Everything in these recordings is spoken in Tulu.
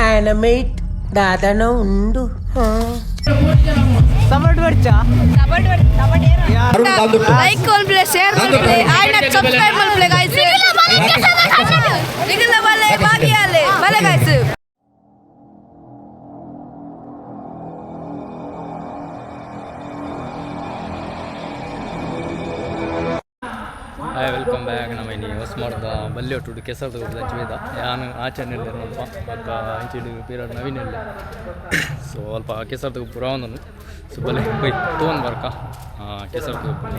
ಆನಮೈಟ್ ದಾದನ ಉಂಡು. ಲೈಕ್ ಮಲ್ಪಲೆ, ಶೇರ್ ಮಲ್ಪಲೆ, ಆಯ್ನ ಸಬ್ಸ್ಕ್ರೈಬ್ ಮಲ್ಪಲೆ ಗೈಸ್. ನಿಗಲ ಬಲೆ ಬಾಗಿಯಾಲೆ ಬಲೆ ಗೈಸ್. Hi, welcome back. ನಮ್ಮ ಇನಿ ಹೊಸ ಮಾಡ್ದ ಬಲ್ಲಿ ಒಟ್ಟು ಕೆಸರು ಅಂಚುವೇದ ಯಾನು ಆಚರಣೆ ಅಲ್ಪ ಅಕ್ಕ ಅಂಚಿಡು ಪೀರಡ್ ನವೀನ್ ಇಲ್ಲ. ಸೊ ಅಲ್ಪ ಕೆಸರ್ದ ಪುರ ಒಂದನು. ಸೊ ಬಲೆ ಬೈ ತೋನ್ ಬರ್ಕ ಕೆಸರ್ದ ಪುರ.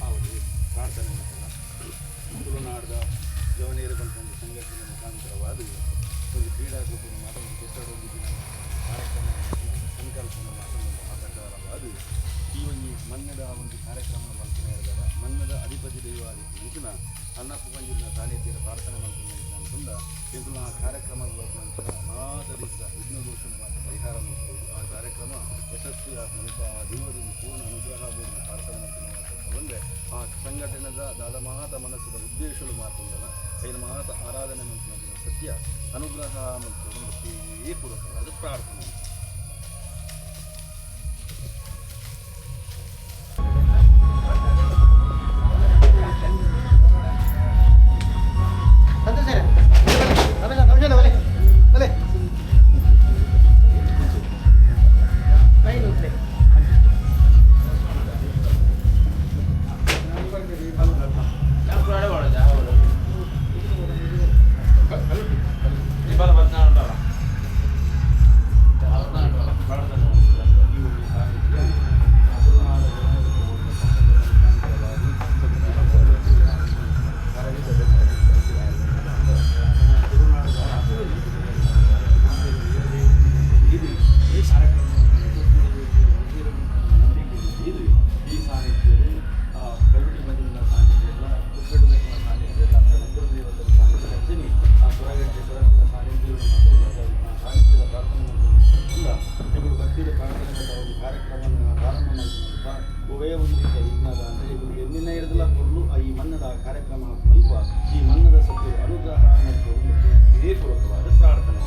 ಹೌದು, ಪ್ರಾರ್ಥನೆ ಮಾಡ್ತಾರೆ. ತುಳುನಾಡ್ದ ಜವನೀರು ಪನ್ಪುನ ಸಂಘಟನೆ ಮುಖಾಂತರವಾದ ಒಂದು ಕ್ರೀಡಾಕೂಟದ ಮಾತ ಒಂದು ಕೆಸರು ದಿನ ಕಾರ್ಯಕ್ರಮ ಸಂಕಲ್ಪನೆ ಮಾತ ಪ್ರಕಾರವಾದ ಈ ಒಂದು ಮನ್ನದ ಒಂದು ಕಾರ್ಯಕ್ರಮ ಮಲ್ಪನೆ ಹೇಳಿದಾರ. ಮನ್ನದ ಅಧಿಪತಿ ದೈವ ಅಂಚಿನ ಅಣ್ಣಪ್ಪ ಪಂಜಿನ ಸಾನ್ನಿಧ್ಯದ ಪ್ರಾರ್ಥನೆ ಮಲ್ಪನೆ ಅಂತಂದ ಎಂಕುಲು ಆ ಕಾರ್ಯಕ್ರಮ ನಂತರ ಮಾತ ರೀತಿಯ ವಿಘ್ನ ದೋಷ ಮಾತ ಪರಿಹಾರ ಮಾಡ್ಬೋದು. ಆ ಕಾರ್ಯಕ್ರಮ ಯಶಸ್ವಿ ಆದ ಆ ದೈವದಿಂದ ಪೂರ್ಣ ಅನುಗ್ರಹ ಬೇಕು ಪ್ರಾರ್ಥನೆ ಮಾಡ್ತೀನಿ ಬಂದರೆ ಆ ಸಂಘಟನೆದ ದಾದ ಮಾತ ಮನಸ್ಸದ ಉದ್ದೇಶಗಳು ಮಾತಂದನ ಐನ ಮಾತ ಆರಾಧನೆ ಮಂತ್ರದ ಸತ್ಯ ಅನುಗ್ರಹ ಮತ್ತು ಪೂರ್ವಕವಾದ ಪ್ರಾರ್ಥನೆ. ಇದು ಈ ಸಾನ್ನಿಧ್ಯದಲ್ಲಿ ಕಲ್ಗುಡಿ ಮಂದಿರ ಸಾನ್ನಿಧ್ಯ ಎಲ್ಲ, ಕುಪ್ಪೆಟ್ಟು ಸಾನ್ನಿಧ್ಯ ಎಲ್ಲ, ದೇವತರ ಸಾನ್ನಿಧ್ಯ, ಅಂಚನೆ ಆ ಕೊರಗಜ್ಜೆ ಕೊರಗಿನ ಸಾನ್ನಿಧ್ಯವನ್ನು ಮಾತ್ರ ಸಾನ್ನಿಧ್ಯದ ಪ್ರಾರ್ಥನೆ ಇಲ್ಲ. ಇವರು ಭಕ್ತಿಯ ಪ್ರಾರ್ಥನೆ ಒಂದು ಕಾರ್ಯಕ್ರಮವನ್ನು ಪ್ರಾರಂಭ ಮಾಡಿದ ಒವೇ ಒಂದು ರೀತಿಯ ವಿಘ್ನದ ಅಂದರೆ ಇವರು ಎನ್ನಿನ ಹಿಡಿದಲ ಕೊರಲು ಈ ಮನ್ನದ ಕಾರ್ಯಕ್ರಮ ಅಲ್ಪ ಈ ಮನ್ನದ ಸತ್ಯ ಅನುಗ್ರಹ ಮತ್ತು ಪೂರ್ವಕವಾದ ಪ್ರಾರ್ಥನೆ.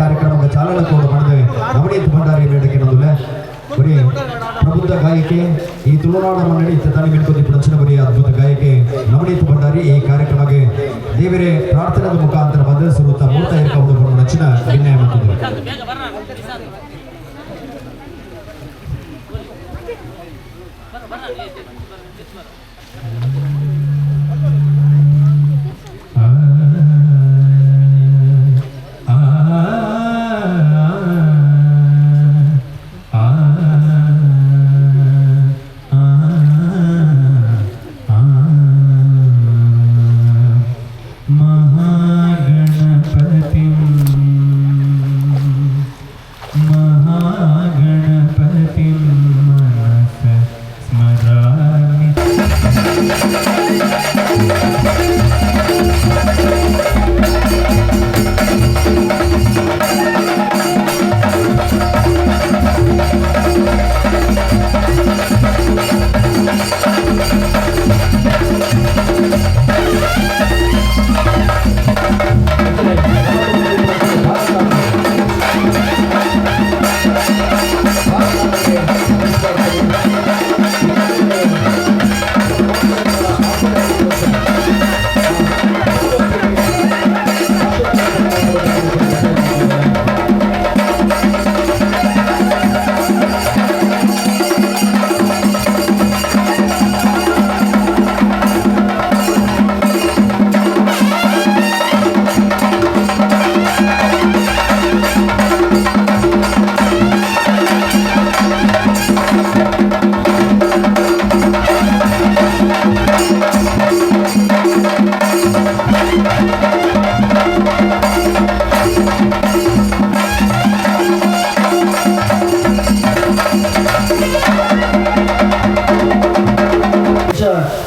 ಕಾರ್ಯಕ್ರಮದ ಚಾಲನೆ ಕೂಡ ಮಾಡಿದೆ ನವನೀತ್ ಭಂಡಾರಿ ಮೇಡಕ್ಕೆ ನೊಂದುಲೆ. ಬರೀ ಪ್ರಬುದ್ಧ ಗಾಯಕಿ, ಈ ತುಳುನಾಡ ಮನ್ನಡಿ ತನಿ ಮಿನ್ಕೊದಿ ಪ್ರಚನ ಬರೀ ಅದ್ಭುತ ಗಾಯಕಿ ನವನೀತ್ ಭಂಡಾರಿ ಈ ಕಾರ್ಯಕ್ರಮಕ್ಕೆ ದೇವರೇ ಪ್ರಾರ್ಥನೆದ ಮುಖಾಂತರ ಬಂದ ಸುರುತ್ತ ಮೂರ್ತ ಇರ್ಕೊಂಡು ನಚ್ಚಿನ ವಿನಯ ಮತ್ತು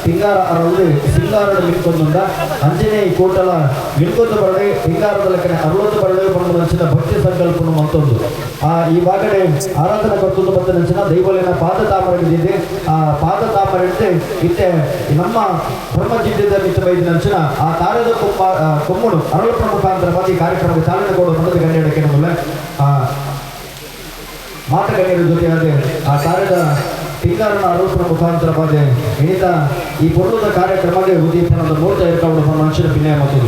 ಪಿಂಗಾರ ಅರಳು ಸಿಂಗಾರದ ಮಿನ್ಕೊಂದುಂಡ ಅಂಜನೇ ಕೋಟಲ ಮಿನ್ಕೊಂದು ಬರಡೆ ಪಿಂಗಾರದ ಲೆಕ್ಕನೆ ಅರಳೊಂದು ಬರಡೆ ಪಂಡು ಭಕ್ತಿ ಸಂಕಲ್ಪನು ಮಂತೊಂದು ಆ ಈ ಬಾಗಡೆ ಆರಾಧನಾ ಕರ್ತೊಂದು ಬತ್ತ ನಂಚಿನ ದೈವಲಿನ ಪಾದ ತಾಮರಗಿದೆ. ಆ ಪಾದ ತಾಮರೆ ಇತ್ತೆ ನಮ್ಮ ಬ್ರಹ್ಮಜಿದ್ದ ಮಿತ್ತ ಬೈದ ನಂಚಿನ ಆ ತಾರದ ಕೊಮ್ಮ ಕೊಮ್ಮುಡು ಅರಳು ಮುಖಾಂತರವಾಗಿ ಕಾರ್ಯಕ್ರಮಕ್ಕೆ ಚಾಲನೆ ಕೊಡುವ ಮೊದಲು ಗಣ್ಯಡಕ್ಕೆ ನಮ್ಮಲ್ಲ ಆ ಮಾತುಗಣ್ಯರ ಜೊತೆಯಾದ ಆ ತಾರದ ಪಿಂಗಾರನ ಅರಳುಪುರ ಮುಖಾಂತರವಾದ ಇಣಿತ ಈ ಪೊರ್ಲದ ಕಾರ್ಯಕ್ರಮಕ್ಕೆ ಉದ್ದೀಪನದ ಮೂರ್ತ ಏರ್ಪಾಡು ಮನುಷ್ಯನ ಪಿನ್ಯ ಮತ್ತು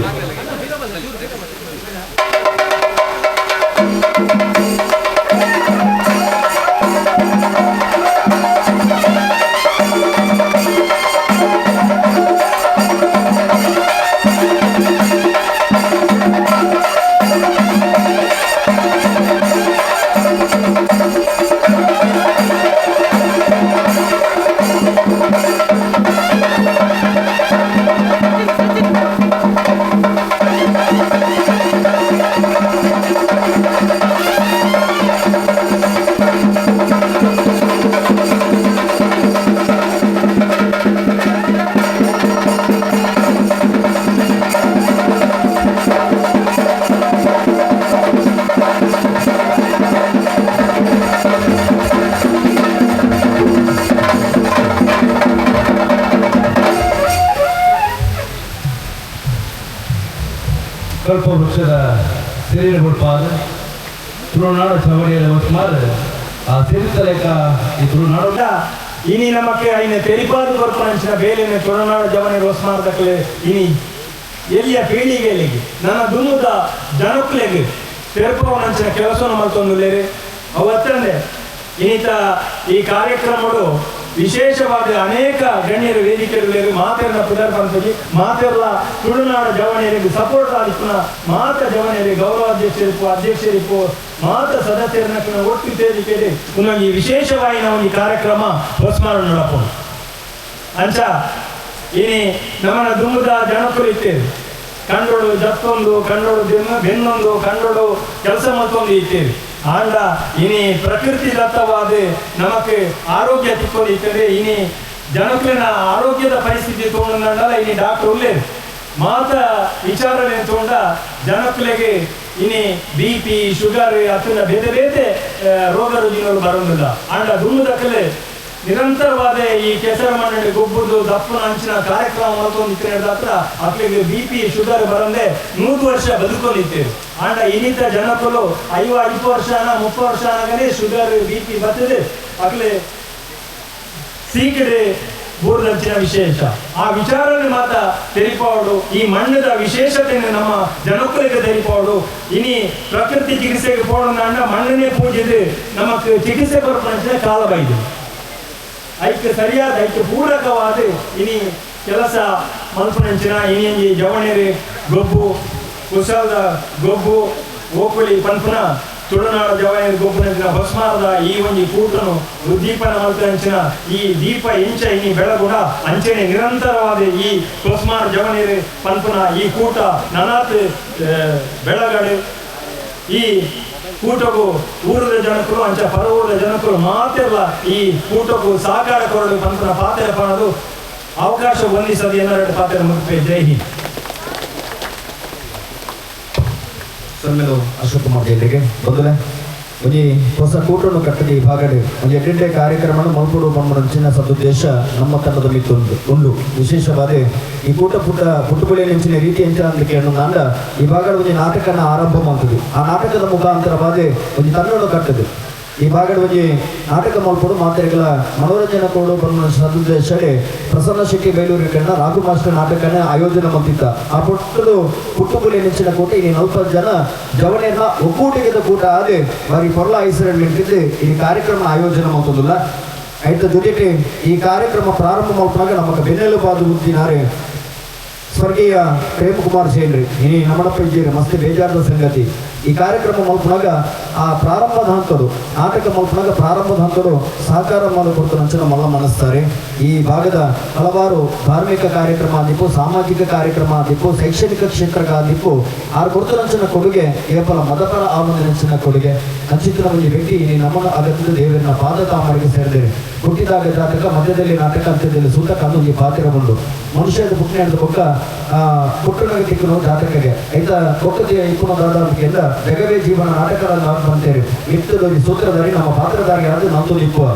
ಕಲ್ಪ ವೃಕ್ಷದ ಸಿರಿನ ಕೊಡ್ಪಾದ ತುಳುನಾಡು ಚವಡಿಯಲ್ಲಿ ಸುಮಾರು ಆ ಸಿರಿತಲೇಕ ಈ ತುಳುನಾಡು ಇನಿ ನಮಕ್ಕೆ ಐನ ತೆರಿಪಾದ ಕೊರ್ಪನಂಚಿನ ಬೇಲಿನ ತುಳುನಾಡು ಜವನಿ ರೋಸ್ಮಾರ್ದಕ್ಲೆ ಇನಿ ಎಲ್ಲಿಯ ಪೀಳಿಗೆಲಿಗೆ ನನ್ನ ದುಮುದ ಜನಕ್ಲೆಗೆ ತೆರಪವನಂಚಿನ ಕೆಲಸವನ್ನು ಮಲ್ತೊಂದುಲ್ಲೇರಿ ಅವತ್ತಂದೆ ಇನಿತ ಈ ಕಾರ್ಯಕ್ರಮಡು ವಿಶೇಷವಾದ ಅನೇಕ ಗಣ್ಯರು ವೇದಿಕೆಯಲ್ಲಿ ಮಾತೆರ್ನ ಪುನರ್ಪಂತಗಿ ಮಾತೆರ್ಲ ತುಳುನಾಡು ಜವಣಿಯರಿಗೆ ಸಪೋರ್ಟ್ ಆದಿಪ್ಪುನ ಮಾತ ಜವಣಿಯರಿಗೆ ಗೌರವಾಧ್ಯಕ್ಷರಿಪ್ಪು ಅಧ್ಯಕ್ಷರಿಪ್ಪು ಮಾತ ಸದಸ್ಯರನ್ನ ಒಟ್ಟು ತೇದಿಕೆಡೆ ಪುನಃ ಈ ವಿಶೇಷವಾಗಿ ನಾವು ಈ ಕಾರ್ಯಕ್ರಮ ಹೊಸ್ಮಾರ ನೋಡಪ್ಪ ಅಂಚ ಇನಿ ನಮ್ಮನ ದುಂಬುದ ಜನಕರು ಇತ್ತೇವೆ ಕಂಡೋಡು ಜತ್ತೊಂದು ಕಂಡೋಡು ಬೆನ್ನೊಂದು ಕಂಡೋಡು ಕೆಲಸ ಮತ್ತೊಂದು ಇತ್ತೇವೆ ಆಂಡ ಇನಿ ಪ್ರಕೃತಿ ದತ್ತವಾದ ನಮಕ್ ಆರೋಗ್ಯ ತಿಕ್ಕೊಂಡಿರ್ತದೆ. ಇನಿ ಜನಕ್ಲೆನ ಆರೋಗ್ಯದ ಪರಿಸ್ಥಿತಿ ತಗೊಂಡಲ್ಲ ಇನಿ ಡಾಕ್ಟರ್ ಉಲ್ಲೇರು ಮಾತ ವಿಚಾರಣೆ ತಗೊಂಡ ಜನಕ್ಲೆಗೆ ಇನಿ B P sugar ಅತನ ಬೇರೆ ಬೇರೆ ರೋಗ ರುಜಿನಗಳು ಬರೋದಿಲ್ಲ. ಆಂಡ ದುಮ್ಮದಕ್ಕಲೆ ನಿರಂತರವಾದ ಈ ಕೆಸರ ಮಣ್ಣಲ್ಲಿ ಗೊಬ್ಬರದು ದಪ್ಪನ ಅಂಚಿನ ಕಾರ್ಯಕ್ರಮ ಮಲ್ತೊಂದಿತ್ತು ಹತ್ರ ಅಕ್ಲಿಗೆ B P sugar ಬರಂದೆ 100 ವರ್ಷ ಬದುಕೊಂಡಿದ್ದೇವೆ. ಆಂಡ ಇನ್ನಿತ ಜನಕ್ಕಲು 50 ವರ್ಷನ 30 ವರ್ಷ ಆಗಲೇ sugar B P ಬರ್ತದೆ. ಅಕ್ಲೆ ಸೀಕಡೆ ಬೋರ್ದಂಚಿನ ವಿಶೇಷ ಆ ವಿಚಾರನೆ ಮಾತ್ರ ತೆರಿಪಾಡು ಈ ಮಣ್ಣದ ವಿಶೇಷತೆಯನ್ನು ನಮ್ಮ ಜನಕ್ಕಲಿಗೆ ತೆರಿಪಾಡು. ಇನಿ ಪ್ರಕೃತಿ ಚಿಕಿತ್ಸೆಗೆ ಪೋಣ ಮಣ್ಣನ್ನೇ ಪೂಜಿದು ನಮಕ್ ಚಿಕಿತ್ಸೆ ಬರ್ಪಂಚಿನ ಕಾಲ ಬೈದು. ಐಕ್ ಸರಿಯಾದ ಐಕ್ ಪೂರಕವಾದ ಇನಿ ಕೆಲಸ ಮಲ್ಪುನಂಚಿನ ಇನಿಯಂಜಿ ಜವಣೇರು ಗೊಬ್ಬು ಕುಶಲದ ಗೊಬ್ಬು ಓಕುಳಿ ಪನ್ಪುನ ತುಳುನಾಡ ಜವಣೇರು ಗೊಬ್ಬುನಂಚಿನ ಹೊಸ್ಮಾರದ ಈ ಒಂಜಿ ಕೂಟನು ಉದ್ದೀಪನ ಮಲ್ತಂಚಿನ ಈ ದೀಪ ಇಂಚ ಇನಿ ಬೆಳಗುಣ ಅಂಚನೆ ನಿರಂತರವಾದ ಈ ಹೊಸ್ಮಾರ ಜವಣೇರು ಪನ್ಪುನ ಈ ಕೂಟ ನನಾತ್ ಬೆಳಗಡೆ ಈ ಕೂಟಕ್ಕೂ ಊರದ ಜನಕರು ಅಂಚ ಪರ ಊರದ ಜನಕರು ಮಾತೆಲ್ಲ ಈ ಕೂಟಕ್ಕೂ ಸಹಕಾರ ಕೊರಡು ಪನ್ಪುನ ಪಾತ್ರ ಪಣದು ಅವಕಾಶ ಹೊಂದಿಸದು ಎನ್ನರೆರಡು ಪಾತ್ರ ಮುಗಿಪೆ. ಜೈ ಹಿಂದ್. ಸೊನ್ನೆಲು ಅಶೋಕ್ ಕುಮಾರ್ ಜೈಲಿಗೆ ಬಂದುಲೆ ಒಂಜಿ ಹೊಸ ಕೂಟನ್ನು ಕಟ್ಟದ ಈ ಭಾಗಡೆ ಒಂಜಿ ಎಡ್ಡೆಡ್ಡೆ ಕಾರ್ಯಕ್ರಮವನ್ನು ಮಲ್ಪುಡು ಪನ್ಪುನ ಸದುದ್ದೇಶ ನಮ್ಮ ತಂಡದ ಮಿತ್ತುಂಡು ಉಂಡು. ವಿಶೇಷವಾದ ಈ ಕೂಟ ಪುಟ್ಟ ಪುಟ್ಟುಬುಳಿ ನೆಂಚಿನ ರೀತಿ ಎಂಚ ಅಂದಕ್ಕೆ ಅನ್ನೋದಾಂಡ ಈ ಭಾಗದ ಒಂಜಿ ನಾಟಕನ ಆರಂಭ ಮಾಡ್ತದೆ. ಆ ನಾಟಕದ ಮುಖಾಂತರವಾದ ಒಂಜಿ ತಂಡವನ್ನು ಕಟ್ಟದು ಈ ಭಾಗದ ಒಂಜಿ ನಾಟಕ ಮಲ್ಪುಡು ಮಾತೆರೆಗಳ ಮನೋರಂಜನೆ ಕೊಡು ಪನ್ಪುನ ಸದುದ್ದೇಶಡೆ ಪ್ರಸನ್ನ ಶೆಟ್ಟಿ ಬೇಲೂರು ಕಣ್ಣ ರಾಘು ಮಾಸ್ಟರ್ ನಾಟಕನ ಆಯೋಜನೆ ಮಂತಿತ್ತ. ಆ ಪುಟ್ಟದು ಪುಟ್ಟುಬುಲಿ ನೆಂಚಿನ ಕೂಟ ಇನ್ನು 40 ಜನ ಜವಣಿಯನ್ನ ಒಕ್ಕೂಟಿಗದ ಕೂಟ ಆದೆ ಬಾರಿ ಪೊರ್ಲ ಐಸರಲ್ಲಿ ನಿಂತಿದ್ದು ಈ ಕಾರ್ಯಕ್ರಮ ಆಯೋಜನೆ ಮಂತದಿಲ್ಲ. ಐತ ಜೊತೆಗೆ ಈ ಕಾರ್ಯಕ್ರಮ ಪ್ರಾರಂಭ ಮಲ್ಪುನಾಗ ನಮಗ ಬೆನ್ನೆಲುಬಾದ ಉದ್ದಿನಾರೆ ಸ್ವರ್ಗೀಯ ಪ್ರೇಮ್ ಕುಮಾರ್ ಸೇನ್ರಿ ಇನಿ ನಮಣಪ್ಪ ಇದ್ದೀರಿ ಮಸ್ತ್ ಬೇಜಾರದ ಸಂಗತಿ. ಈ ಕಾರ್ಯಕ್ರಮ ಮಲ್ಪುನಾಗ ಆ ಪ್ರಾರಂಭದ ಹಂತಡು ನಾಟಕ ಮಲ್ಪುನಾಗ ಪ್ರಾರಂಭದ ಹಂತಡು ಸಹಕಾರ ಕೊಡ್ತು ನಂಚಿನ ಮಲ್ಲ ಮನಸ್ತಾರೆ. ಈ ಭಾಗದ ಹಲವಾರು ಧಾರ್ಮಿಕ ಕಾರ್ಯಕ್ರಮ ಆದಿಪ್ಪು, ಸಾಮಾಜಿಕ ಕಾರ್ಯಕ್ರಮ ಆದಿಪ್ಪು, ಶೈಕ್ಷಣಿಕ ಕ್ಷೇತ್ರಕ್ಕಾದಿಪ್ಪು ಆರು ಕೊಡ್ತು ನಂಚಿನ ಕೊಡುಗೆ ಕೇವಲ ಮತಪರ ಆವಂದ ನಂಚಿನ ಕೊಡುಗೆ ಅಂಚಿತ್ತಿನ ಒಂದು ವ್ಯಕ್ತಿ ಇನಿ ನಮ್ಮನ್ನು ಅಗತ್ಯದ ದೇವರನ್ನ ಪಾದ ತಾಮರಿಗೆ ಸೇರಿದರೆ ಹುಟ್ಟಿದಾಗ ಜಾತಕ, ಮಧ್ಯದಲ್ಲಿ ನಾಟಕ, ಅಂತ್ಯದಲ್ಲಿ ಸೂತಕ ಅಂದು ಈ ಪಾತ್ರಗೊಂಡು ಮನುಷ್ಯದ ಪುಟ್ಟ ಬೊಕ್ಕ ಪುಟ್ಟನಾಗ ತಿಕ್ಕನು ಜಾತಕಗೆ ಐತ ಒಕ್ಕತೆ ಇಪ್ಪುನ ದಾದಾಂಬಿಕೆಯಿಂದ ಜಗವೇ ಜೀವನ ನಾಟಕದ ಬಂತೇರಿ ಮಿತ್ತದಲ್ಲಿ ಸೂತ್ರಧಾರಿ ನಮ್ಮ ಪಾತ್ರಧಾರಿ ಆದ ನಂದು ನಿಪ್ಪುವ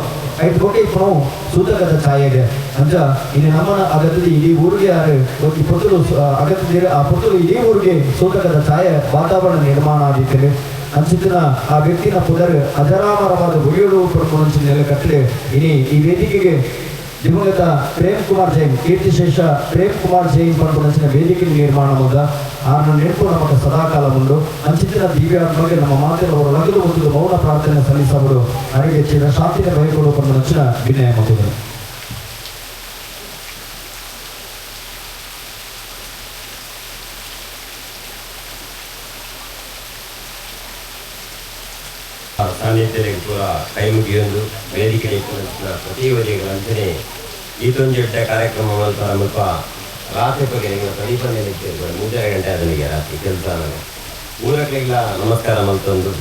ಐದು ಬೊಕ್ಕ ಇಪ್ಪು ಸೂತಕದ ಛಾಯೆಗೆ ಅಂಜ ಇನ್ನು ನಮ್ಮನ ಅಗತ್ಯದ ಇಡೀ ಊರಿಗೆ ಯಾರು ಈ ಪುತ್ತಲು ಅಗತ್ಯದಿರ ಆ ಪುತ್ತಲು ಇಡೀ ಊರಿಗೆ ಸೂತಕದ ಛಾಯೆ ವಾತಾವರಣ ನಿರ್ಮಾಣ ಆಗಿದ್ದೇನೆ ಅಂಚಿತ್ತಿನ ಆ ವ್ಯಕ್ತಿನ ಪುದರ್ ಅಜರಾಮರವಾದ ಉಳಿಯಲು ಪ್ರಪಂಚ ನೆಲೆ ಕಟ್ಟಲೆ ಇನಿ ಈ ವೇದಿಕೆಗೆ ದಿವಂಗತ ಪ್ರೇಮ್ ಕುಮಾರ್ ಜೈನ್ ಕೀರ್ತಿಶೇಷ ಪ್ರೇಮ್ ಕುಮಾರ್ ಜೈನ್ ಪನ್ಪುನಂಚಿನ ವೇದಿಕೆ ನಿರ್ಮಾಣ ಮುದ್ದ ಆರನ ನೆನಪು ನಮಗ ಸದಾಕಾಲ ಉಂಡು. ಅಂಚಿತ್ತಿನ ದಿವ್ಯಾತ್ಮಗೆ ನಮ್ಮ ಮಾತಿನ ಅವರ ಲಗದು ಒಂದು ಮೌನ ಪ್ರಾರ್ಥನೆ ಸಲ್ಲಿಸಬಹುದು. ಅರಿಗೆ ಚಿರ ಶಾಂತಿನ ಬಯಕೊಡು ಪನ್ಪುನಂಚಿನ ವಿನಯ ಮತುಗಳು. ಸಾನ್ನಿಧ್ಯರಿಗೆ ಪೂರ ಕೈ ಮುಗಿಯೊಂದು ವೇದಿಕೆ ಪ್ರತಿ ಒರಿಗಳಂತಲೇ ಈತೊಂದು ಕಾರ್ಯಕ್ರಮ ಮಲ್ಪ ಮುಲ್ಪ ರಾತ್ರಿ ಬಗ್ಗೆ ಪ್ರದೀಪ 3 ಗಂಟೆ ಆದನಿಗೆ ರಾತ್ರಿ ಕೆಲಸ ಊರಕ್ಕೆಲ್ಲ ನಮಸ್ಕಾರ ಮಲ್ತೊಂದು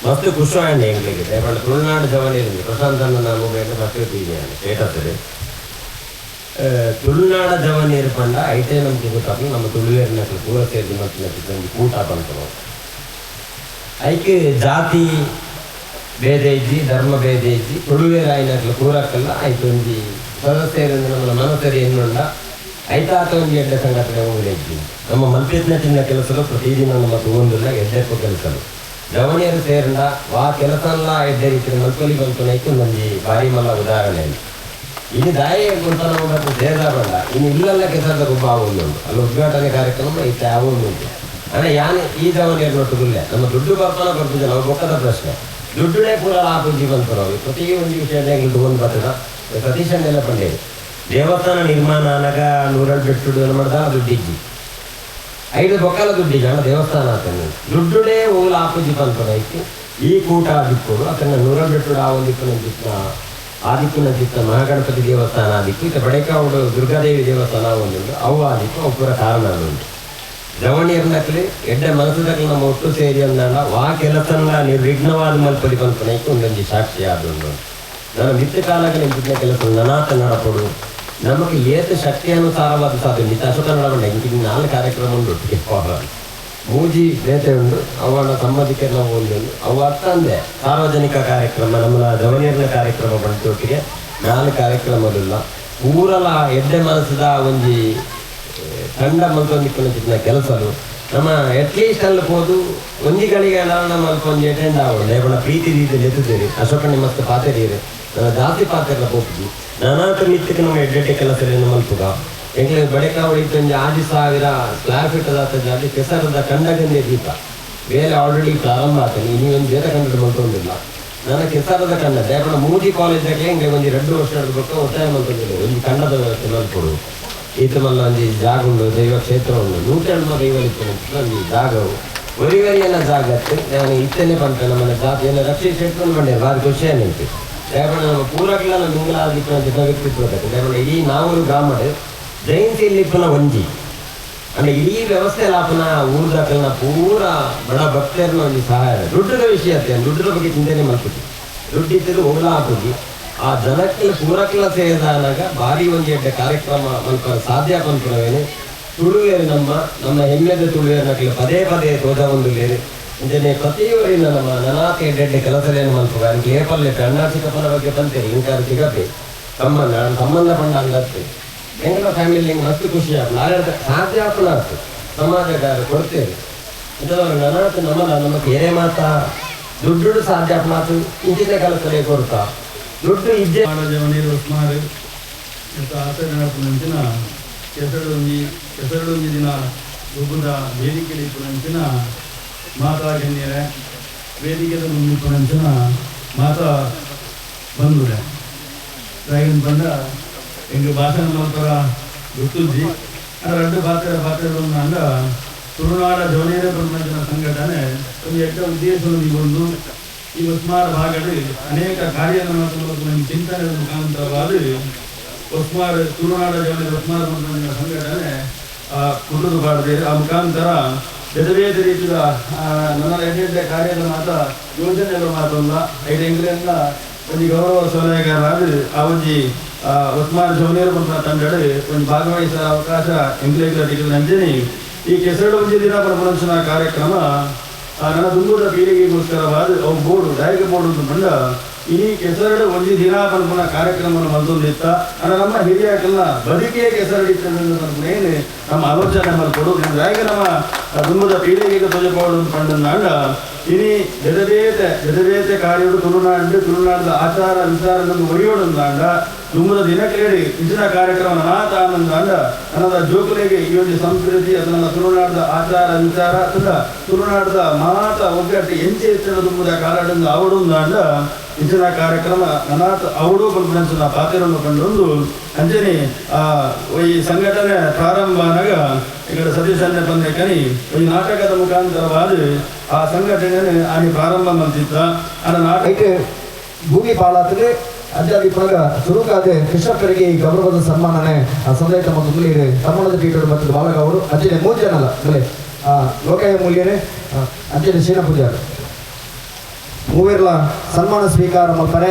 ಮಸ್ತ್ ಖುಷಿ ಆಂಡ್ ಎಂಗ್ಲಿಗೆ ದಯಪಂಡ ತುಳುನಾಡು ಜವನಿ ಪ್ರಶಾಂತ್ ಅನ್ನ ಮೊಬೈಲ್ ಫಸ್ಟ್ ಸ್ಟೇಟಸ್ ತುಳುನಾಡ ಜವನೀರು ಪಂಡ ಐಟೇ ನಮ್ಗೆ ಗೊತ್ತಾಗ್ತದೆ. ನಮ್ಮ ತುಳುವೇರಿನ ಪೂರ ಸೇರಿ ಮತ್ತು ಕೂಟ ಬಂತು. ಐಕೆ ಜಾತಿ ಭೇದ ಇಜ್ಜಿ, ಧರ್ಮ ಭೇದ ಇಜ್ಜಿ, ತುಳುವೇರಾಯಿನಕ್ಲು ಪೂರಕ್ಕಲ್ಲ ಆಯ್ತು ಒಂಜಿ ಸದಸ್ಯರು ನಮ್ಮ ಮನಸರಿ ಎನ್ನುಂಡ ಐತಾತ ಒಂಜಿ ಎಡ್ಡೆ ಸಂಘಟನೆ ಇಜ್ಜಿ. ನಮ್ಮ ಮಲ್ಪೆತ್ನ ಚಿನ್ನ ಕೆಲಸಲು ಪ್ರತಿದಿನ ನಮ್ಮ ತಗೊಂಡಿಲ್ಲ ಎಡ್ಡೆಪ್ಪ ಕೆಲಸಲು ಜವಣಿಯರು ಸೇರಂಡ ವಾ ಕೆಲಸಲ್ಲ ಎಡ್ಡೆ ರೀತಿ ಮಲ್ಪಲಿ ಬಂತು ನೈಕು ಒಂಜಿ ಭಾರಿ ಮಲ್ಲ ಉದಾಹರಣೆ. ಇನ್ನು ದಾಯಿ ಗುಂಪ ನಮ್ಮ ಸೇರ್ದ ಬಂಡ ಇನ್ನು ಇಲ್ಲೆಲ್ಲ ಕೆಲಸದ ಗುಬ್ಬ ಆಗುಂಟು ಅಲ್ಲಿ ಉದ್ಘಾಟನೆ ಕಾರ್ಯಕ್ರಮ ಇತ್ತ ಆಗುಂಟು. ಅಂದರೆ ಯಾನ್ ಈ ಜವನಿಯರು ನೊಟ್ಟುಗುಲ್ಲೆ ನಮ್ಮ ದುಡ್ಡು ಬರ್ತಾನ ಬರ್ತಿದ್ದ ನಾವು ಬೊಕ್ಕದ ಪ್ರಶ್ನೆ ದುಡ್ಡುಡೇ ಪೂರ ಆಪುಂಜಿ ಬಂತು. ಪ್ರತಿ ಒಂದು ವಿಷಯ ಒಂದು ಬರ್ತದ ಸತೀಶನ್ನೆಲ್ಲ ಪಂಡೇರಿ ದೇವಸ್ಥಾನ ನಿರ್ಮಾಣ ಅನಗ 102 ಬೆಟ್ಟು ಮಾಡ್ದ ದುಡ್ಡಿಜ್ಜಿ 5 ಬೊಕ್ಕಲ ದುಡ್ಡಿಜ್ಜಿ ಅಣ್ಣ ದೇವಸ್ಥಾನ ಆತನ ದುಡ್ಡುಡೇ ಓಲ ಆಪುಂಜಿ ಬಂತು ಐತಿ ಈ ಕೂಟ ದಿಕ್ಕೋಡು ಆತನ 102 ಬೆಟ್ಟು ಆ ಒಂದು ದಿಕ್ಕಿನ ದಿಕ್ಕ ಆ ದಿಕ್ಕಿನ ದಿಕ್ಕ ಮಹಾಗಣಪತಿ ದೇವಸ್ಥಾನ ಆದಿಕ್ಕು ಇತ್ತ ಬಡೇಕಾವುಡು ದುರ್ಗಾದೇವಿ ದೇವಸ್ಥಾನ ಒಂದುಂಟು ಅವು ಆದಿಕ್ಕು ಅವು ಪೂರ ಕಾರಣ ಉಂಟು. ಜವಣಿಯರ್ನಕ್ಲಿ ಎಡ್ಡೆ ಮನಸ್ಸುದಕ್ಲಿ ನಮ್ಮ ಒಟ್ಟು ಸೇರಿ ಅಂದಾಂಡ ವಾ ಕೆಲಸನ ನಿರ್ವಿಘ್ನವಾದ ಮಲ್ಪಲಿ ಪನ್ಪುನೈಕ್ ಒಂದೊಂಜಿ ಸಾಕ್ಷಿ ಆದುಂಡು. ನನ್ನ ಮಿತ್ತ ಕಾಲಕ್ಕೆ ನಿಂತಿದ್ದ ಕೆಲಸ ನನಾತ ನಡಪಡು ನಮಗೆ ಏತ ಶಕ್ತಿ ಅನುಸಾರವಾದ ಸಾಧ್ಯ ಮಿತ್ತ ಅಶೋಕ ನಡಪಂಡ ಇಂಚಿನ 4 ಕಾರ್ಯಕ್ರಮ ಉಂಟು ಒಟ್ಟಿಗೆ ಮೂಜಿ ಬೇತೆ ಉಂಡು ಅವನ ಸಂಬಂಧಿಕರನ್ನ ಒಂದು ಅವು ಅರ್ಥಂದೆ ಸಾರ್ವಜನಿಕ ಕಾರ್ಯಕ್ರಮ ನಮ್ಮ ಜವನಿಯರ್ನ ಕಾರ್ಯಕ್ರಮ ಬಂತು ಒಟ್ಟಿಗೆ 4 ಕಾರ್ಯಕ್ರಮದಿಲ್ಲ ಊರಲ ಎಡ್ಡೆ ಮನಸ್ಸದ ಒಂಜಿ ತಂಡ ಮಲ್ತೊಂದಿಪ್ಪುನ ಕೆಲಸಲು ನಮ್ಮ ಅಟ್ಲೀಸ್ಟ್ ಅಲ್ಲಿ ಪೋದು ಒಂಜಿ ಗಳಿಗೆ ನಮ್ಮ ಅಲ್ಪ ಒಂಜಿ ಅಟೆಂಡ್ ಆವೊಡು ದಯಪಂಡ ಪ್ರೀತಿ ರೀತಿ ಲೆತ್ತುತ್ತೀರಿ ಅಶೋಕಣ್ಣೆ ಮಸ್ತ್ ಪಾತೆರೀರು ನನ್ನ ಜಾಸ್ತಿ ಪಾತೆರ್ಲ ಪೋಪುಜಿ ನಾನಾತ ಮಿತ್ತಕ್ಕೆ ನಮ್ಮ ಎಡ್ಡೆಡ್ಡೆ ಕೆಲಸ ಮಲ್ಪುಗ ಎಂಕ್ಲೆ ಬಡೆಕಾವಡಿ ಒಂಜಿ 6,000 ಸ್ಕ್ವೇರ್ ಫೀಟ್ ದಾತ ಜಾತಿ ಕೆಸರದ ಕಂಡಗಂದೆ ದೀಪ ಬೇಲೆ ಆಲ್ರೆಡಿ ಪ್ರಾರಂಭ ಆಗ್ತಾನೆ ಇನ್ನು ಒಂದು ಬೇತೆ ಕಂಡ ಮಲ್ತೊಂದಿಲ್ಲ. ನನ್ನ ಕೆಸರದ ಕನ್ನಡ ಯಾಕಂದ್ರೆ ಮೂಜಿ ಕಾಲೇಜಾಗೆ ಹಿಂಗೆ ಒಂಜಿ 2 ವರ್ಷ ನಡ್ಬೇಕು ಒತ್ತಾಯ ಮಂತೊಂದಿಲ್ಲ ಒಂಜಿ ಕನ್ನಡದ ವ್ಯವಸ್ಥೆ ಮಲ್ಪೊಡು ಈತ ಮಲ್ಲ ಒಂಜಿ ಜಾಗ ಉಂಡು ದೈವ ಕ್ಷೇತ್ರ ಉಂಡು 108 ದೈವ ಒಂಜಿ ಜಾಗವು ಒರಿವರಿಯನ ಜಾಗತ್ತು ನಾನು ಇತ್ತನೇ ಪಂಪ ನಮ್ಮನ್ನ ಜಾತಿಯನ್ನು ರಕ್ಷೆ ಶೆಟ್ಕೊಂಡು ಬಂಡೆ ಭಾರಿ ಖುಷಿ ಅನ್ನಿತ್ತು. ಯಾಕಂದ್ರೆ ನಮ್ಮ ಪೂರಕ್ಲ ಮಿಂಗಲಾದಿಪ್ಪನ ವ್ಯಕ್ತಿತ್ವ ಯಾಕಂದ್ರೆ ಇಡೀ ನಾವೂರು ಗ್ರಾಮಡ್ ಜೈನ್ಸಿಲ್ಲಿಪ್ಪನ ಒಂಜಿ ಅಂದ್ರೆ ಇಡೀ ವ್ಯವಸ್ಥೆ ಲಾಪನ ಊರ್ದಾಕಲ್ನ ಪೂರ ಬಡ ಭಕ್ತರನ್ನ ಒಂಜಿ ಸಹಾಯ ದುಡ್ಡದ ವಿಷಯ ಅತ್ತೆ ದುಡ್ಡದ ಬಗ್ಗೆ ಚಿಂತನೆ ಮಲ್ಪುಜಿ ದುಡ್ಡು ಇದ್ದದ್ದು ಓಲ ಹಾಕುಜಿ ಆ ಜನಕ್ಕೆಲ್ಲ ಪೂರಕ್ಲ ಸೇರಿದಾಗ ಭಾರಿ ಒಂಜಿ ಎಡ್ಡೆ ಕಾರ್ಯಕ್ರಮ ಮಲ್ಪ ಸಾಧ್ಯ ಪನ್ಪುನವೇನೆ ತುಳುವೇರು ನಮ್ಮ ನಮ್ಮ ಹೆಮ್ಮೆದ ತುಳುವೇರು ಪದೇ ಪದೇ ತೋಜ ಒಂದುಲೇರು ಇಂಚನೆ ಪ್ರತಿಯೊರಿನ ನಮ್ಮ ನನಾತ ಎಡ್ಡೆ ಕೆಲಸಲೇನು ಮಲ್ಪುಗ ಅಂಕ್ ಏಪಲ್ಲೆ ಕರ್ನಾಟಕಪ್ಪನ ಬಗ್ಗೆ ಪಂತೇರಿ ಇಂಕಾರು ಸಿಗಪೆ ಸಂಬಂಧ ಸಂಬಂಧ ಪಂಡ ಅಂದತ್ತೆ ಎಂಗಳ ಫ್ಯಾಮಿಲಿ ಮಸ್ತ್ ಖುಷಿ ಆಪುಂಡು ಆಡಳಿತ ಸಾಧ್ಯ ಆಪುನ ಆತು ಸಮಾಜಗಾರ ಕೊಡ್ತೇವೆ ಇಂಥದವರು ನನಾತ ನಮ್ಮಲ್ಲ ನಮ್ಮ ಕೇರೆ ಮಾತಾ ದುಡ್ಡು ಸಾಧ್ಯ ಮಾತು ಇಂಚಿನ ಕೆಲಸಲೇ ಕೊಡ್ತಾ ದುಡ್ಡು ಇದ್ದೇ ನೀರು ಸುಮಾರು ಆಚರಣೆ ಕೆಸರಡೊಂಜಿ ಕೆಸರಡೊಂಜಿ ದಿನ ಗೊಬ್ಬದ ವೇದಿಕೆ ಇಪ್ಪುನಂಚಿನ ಮಾತಾ ಗಣ್ಯರೇ ವೇದಿಕೆದ ಮುಂದಿಪ್ಪುನಂಚಿನ ಮಾತಾ ಬಂಧುರೆ ರಾಯನ್ ಬಂದ ಎಂಗೆ ಭಾಷಣ ಮಲ್ಪರ ಗೊತ್ತುಜ್ಜಿ ಅದರ ರಡ್ಡು ಪಾತ್ರ ಪಾತ್ರಗಳನ್ನು ತುಳುನಾಡ ಜವನೇರ ಬ್ರಹ್ಮಜನ ಸಂಘಟನೆ ಒಂದು ಎಡ್ಡ ಉದ್ದೇಶವನ್ನು ಈ ಉಸ್ಮಾರ್ ಭಾಗಡು ಅನೇಕ ಕಾರ್ಯಗಳನ್ನು ಚಿಂತನೆ ಮುಖಾಂತರವಾದ ಉಸ್ಮಾರ್ ತುಳುನಾಡ ಜವನೇರ ಉಸ್ಮಾರ್ ಬ್ರಹ್ಮಜನ ಸಂಘಟನೆ ಕುಟುಂಬ ಬಾರದೆ ಆ ಮುಖಾಂತರ ಬೇರೆ ಬೇರೆ ರೀತಿಯ ನನ್ನ ಎಡ್ಡೆ ಕಾರ್ಯದ ಮಾತ ಯೋಜನೆಗಳ ಮಾತಲ್ಲ ಐದು ಇಂಗ್ಲೆಂಡ್ನ ಒಂದು ಗೌರವ ಸಲಹೆಗಾರರಾದ ಆ ಒಂಜಿ ಉಸ್ಮಾನ್ ಜವನೇರ್ ಬಂದ ತಂಡಡು ಒಂದು ಭಾಗವಹಿಸುವ ಅವಕಾಶ ಎಂಕ್ಲೇಗ್ಲ ನಂಜನಿ ಈ ಕೆಸರಡು ಒಂಜಿ ದಿನ ಪ್ರಪಂಚನ ಕಾರ್ಯಕ್ರಮ ನನ್ನ ದುಂಬುದ ಪೀಳಿಗೆಗೋಸ್ಕರವಾದ ಅವು ಬೋರ್ಡು ಡಾಯಕ ಬೋರ್ಡು ಅಂತ ಬಂದ ಈ ಕೆಸರಡು ಒಂಜಿ ದಿನ ಪನ್ಪುನ ಕಾರ್ಯಕ್ರಮವನ್ನು ಮಲ್ತೊಂದಿತ್ತ ಅನ್ನ ನಮ್ಮ ಹಿರಿಯಾಕಲ್ನ ಬದುಕೇ ಕೆಸರಡು ಇತ್ತ ಏನು ನಮ್ಮ ಆಲೋಚನೆ ಮಲ್ಕೊಡು ಡಾಯಕ ನಮ್ಮ ದುಂಬುದ ಪೀಳಿಗೆಗೆ ತೊಜಪೋಡು ಅಂತ ಪಂಡಂದಾಂಡ ಇನಿ ಬೇರೆ ಬೇತೆ ಬೇರೆ ಬೇತೆ ಕಾರ್ಯಡು ತುಳುನಾಡು ತುಳುನಾಡದ ಆಚಾರ ವಿಚಾರ ನಮ್ಗೆ ಒರಿಯೋಡಂದಾಂಡ ದುಂಬುದ ದಿನಕ್ಲೇಡಿ ಇಂಚಿನ ಕಾರ್ಯಕ್ರಮ ನಾತ ಆನಂದಾಂಡ ಅನ್ನದ ಜೋಕುಲೆಗೆ ಈ ಒಂದು ಸಂಸ್ಕೃತಿ ಅದನ್ನ ತುಳುನಾಡದ ಆಚಾರ ವಿಚಾರ ಅಲ್ಲ ತುಳುನಾಡದ ಮಾತ ಒಗ್ಗಟ್ಟು ಎಂಚೆ ಎತ್ತಿನ ದುಂಬುದ ಕಾಲಾಡಂದು ಅವಡುಂದಾಂಡ ಇಂಚಿನ ಕಾರ್ಯಕ್ರಮ ಅನಾಥ ಅವಡು ಪನ್ಪುನಂಚಿನ ಪಾತ್ರವನ್ನು ಕಂಡೊಂದು ಅಂಚನೆ ಈ ಸಂಘಟನೆ ಪ್ರಾರಂಭನಾಗ ఇక్కడ ಸತೀಶ್ ಅಣ್ಣ ಬಂದೆ ಕನಿ ಈ ನಾಟಕದ ಮುಖಾಂತರವಾದ ಆ ಸಂಘಟನೆ ಆನಿ ಪ್ರಾರಂಭ ಮಂತಿತ್ತ ಅನ್ನ ನಾಟಕ ಭೂಮಿ ಪಾಳಾತ್ರೆ ಅಂಚಾದ ಇಪ್ಪನಾಗ ಸುರುಕಾದೆ ಕೃಷ್ಣಪ್ಪರಿಗೆ ಈ ಗೌರವದ ಸನ್ಮಾನನೆ ಸಂದಾಯಿತ ಮತ್ತು ತಮ್ಮಣದ ಪೀಠರು ಮತ್ತು ಬಾಲಕ ಅವರು ಅಂಚನೆ ಮೂರು ಜನಲ್ಲ ಮೇಲೆ ಲೋಕಾಯ ಮೂಲ್ಯನೆ ಅಂಚನೆ ಶೀನ ಪೂಜಾರಿ ಮೂವೆರ್ಲ ಸನ್ಮಾನ ಸ್ವೀಕಾರ ಮಲ್ಪರೆ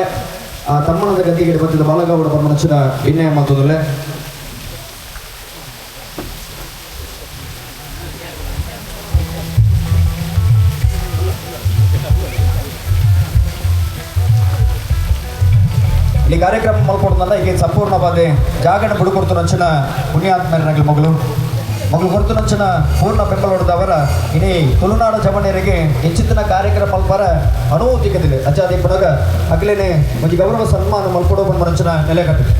ಆ ತಮ್ಮಣದ ಗದ್ದಿಗೆ ಬಂದಿದ್ದ ಬಾಲಗೌಡ ಪರಮನಚ್ಚಿನ ವಿನಯ ಮತ್ತೊಂದಲೆ ಈ ಕಾರ್ಯಕ್ರಮ ಮಲ್ಕೊಡ್ತಲ್ಲ ಈಗ ಸಂಪೂರ್ಣವಾದ ಜಾಗಣ ಬುಡುಕೊಡ್ತು ನಂಚಿನ ಪುಣ್ಯಾತ್ಮರನಗಲ ಮಗಳು ಮಗಳು ಹೊರತು ನಂಚಿನ ಪೂರ್ಣ ಬೆಂಬಲೋಡದವರ ಇಡೀ ತುಳುನಾಡ ಜವಣರಿಗೆ ಹೆಚ್ಚಿನ ಕಾರ್ಯಕ್ರಮ ಮಲ್ಪರ ಅನುವು ತಿಕ್ಕದಿಲ್ಲ ಅಂಚಾದಿ ಪಡಗ ಅಗಲೇನೆ ಒಂಜಿ ಗೌರವ ಸನ್ಮಾನ ಮಲ್ಪಡೋ ಬಂದ ನಂಚಿನ ನೆಲೆ ಕಟ್ಟಿದೆ.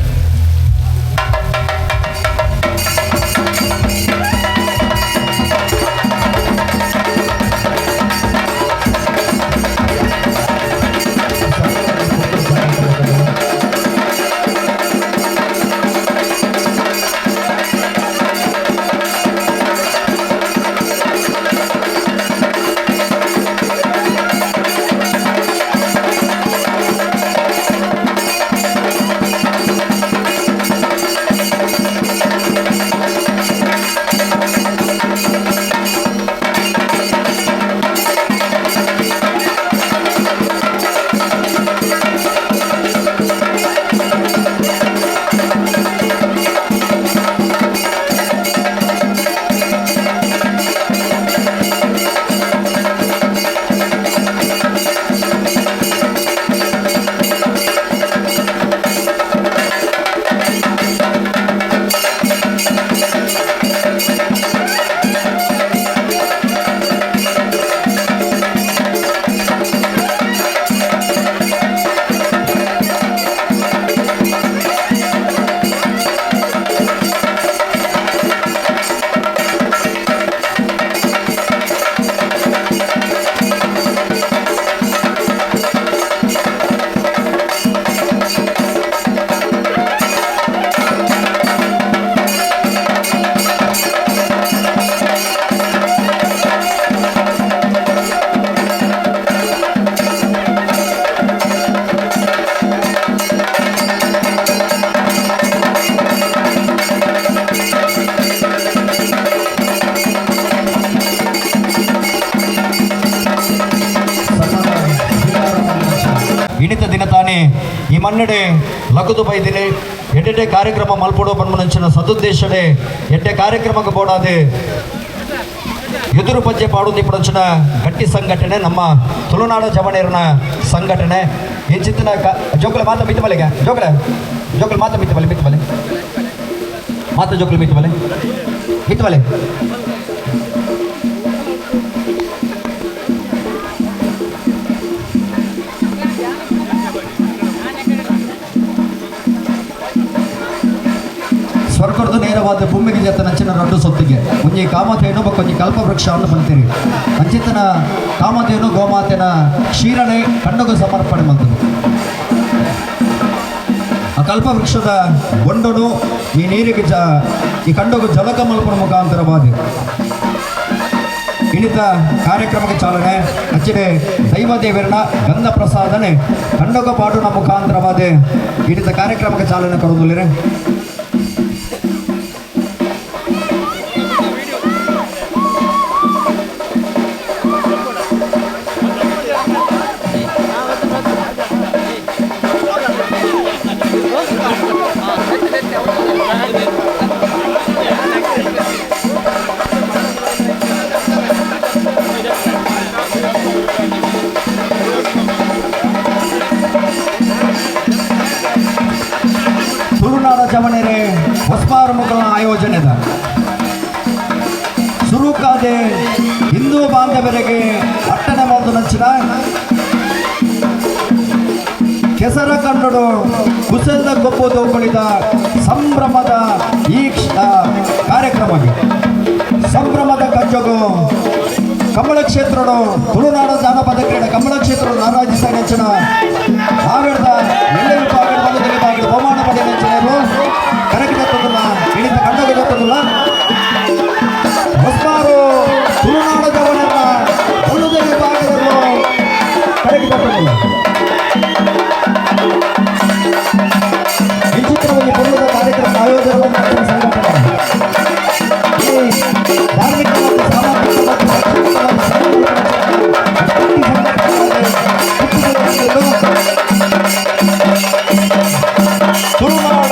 ಮನ್ನಡೆ ಲಗದು ಬೈದಿನಿ ಎಡ್ಡೆ ಕಾರ್ಯಕ್ರಮ ಮಲ್ಪಡೋ ಪನ್ಮನಂಚಿನ ಸದುದ್ದೇಶಡೆ ಎಡ್ಡೆ ಕಾರ್ಯಕ್ರಮಕ್ಕೆ ಬೋಡಾದೆ ಎದುರು ಪಜ್ಜೆ ಪಾಡುಂದಿಪ್ಪಡಂಚಿನ ಗಟ್ಟಿ ಸಂಘಟನೆ ನಮ್ಮ ತುಳುನಾಡ ಜವಣೇರನ ಸಂಘಟನೆ ಎಂಚಿತ್ತಿನ ಜೋಕುಲ ಮಾತ ಮಿತ್ತು ಮಲೆಗೆ ಜೋಕುಲ ಜೋಕುಲ ಮಾತ ಮಿತ್ತು ಮಲೆ ಮಿತ್ತು ಮಲೆ ಮಾತ ಜೋಕುಲ ಮಿತ್ತು ಮಲೆ ಮಿತ್ತು ಮಲೆ ಸ್ವರ್ಗದ ನೇರವಾದ ಭೂಮಿಗೆ ಜತ ನಂಚಿನ ರಡ್ಡು ಸೊತ್ತಿಗೆ ಒಂಜಿ ಕಾಮಧೇನು ಬೊಕ್ಕೊಂಜಿ ಕಲ್ಪವೃಕ್ಷವನ್ನು ಬಂತೀರಿ ಅಂಚಿತನ ಕಾಮಧೇನು ಗೋಮಾತೆನ ಕ್ಷೀರಣೆ ಕಣ್ಣುಗೂ ಸಮರ್ಪಣೆ ಮಂತದು. ಆ ಕಲ್ಪವೃಕ್ಷದ ಬೊಂಡನು ಈ ನೀರಿಗೆ ಈ ಕಂಡಗು ಜಲಕ ಮಲ್ಪನ ಮುಖಾಂತರವಾದ ಇಳಿತ ಕಾರ್ಯಕ್ರಮಕ್ಕೆ ಚಾಲನೆ ಅಚ್ಚನೆ ದೈವದೇವರನ ಗಂಧ ಪ್ರಸಾದನೆ ಕಂಡಗ ಪಾಡುನ ಮುಖಾಂತರವಾದ ಇಳಿತ ಕಾರ್ಯಕ್ರಮಕ್ಕೆ ಚಾಲನೆ ಕೊಡೋದಿಲ್ಲ. ತುಳುನಾಡ ಜವಣೆರೆ ಹೊಸ್ಮಾರು ಮುಖಲ ಆಯೋಜನೆದ ಸುರುಕಾದೆ ಹಿಂದೂ ಬಾಂಧವರಿಗೆ ಅಟ್ಟನೆ ಒಂದು ನಂಚಿನ ಕೆಸರ ಕನ್ನಡು ಕುಸಲ್ದ ಗೊಬ್ಬು ತೋಕುಳಿದ ಸಂಭ್ರಮದ ಈ ಕಾರ್ಯಕ್ರಮಕ್ಕೆ ಸಂಭ್ರಮದ ಕಜ್ಜಗು ಕಮಲ ಕ್ಷೇತ್ರಡು ತುಳುನಾಡ ಜಾನಪದ ಕ್ರೀಡೆ ಕಮಲ ಕ್ಷೇತ್ರ ನಾರಾಜಿಸ ನೆಚ್ಚಿನ ಸಾವಿರದ ಎಳ್ಳೆ ವಿಭಾಗದ ಒಂದು ವಿಭಾಗದ ಬಹುಮಾನ ಪಡೆಯ ನೆಚ್ಚಿನವರು ಕರಗಿದ ತಂದಿಲ್ಲ ಇಳಿದ ಕಂಡೋಗಿದ ತಂದಿಲ್ಲ ಹೊಸ್ಮಾರು ತುಳುನಾಡ ಜವನನ್ನ ಉಳಿದ ವಿಭಾಗದಲ್ಲೂ ಕರಗಿದ ತಂದಿಲ್ಲ. ವಿಚಿತ್ರವಾಗಿ ಪುಲ್ಲದ ಕಾರ್ಯಕ್ರಮ ಆಯೋಜನೆ ಸಂಘಟನೆ ಧಾರ್ಮಿಕ ಮತ್ತು ಸಾಮಾಜಿಕ ಮತ್ತು ತುಳುನಾಡ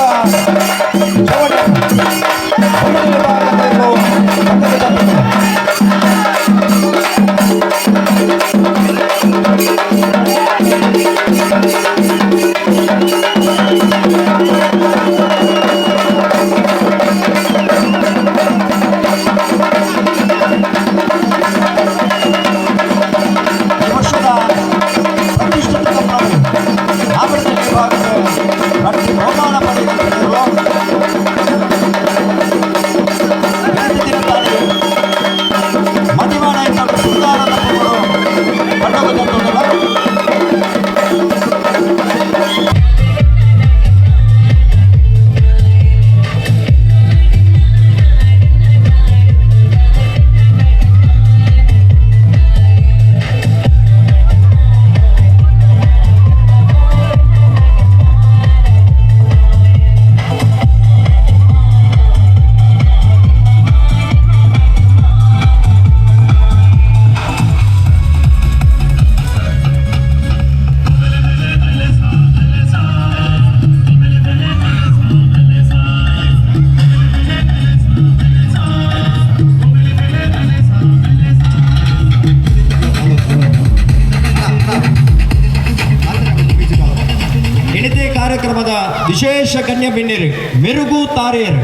ಕಾರ್ಯಕ್ರಮದ ವಿಶೇಷ ಗಣ್ಯ ಬಿನ್ನಿರು ಮೆರುಗು ತಾರೆಯರು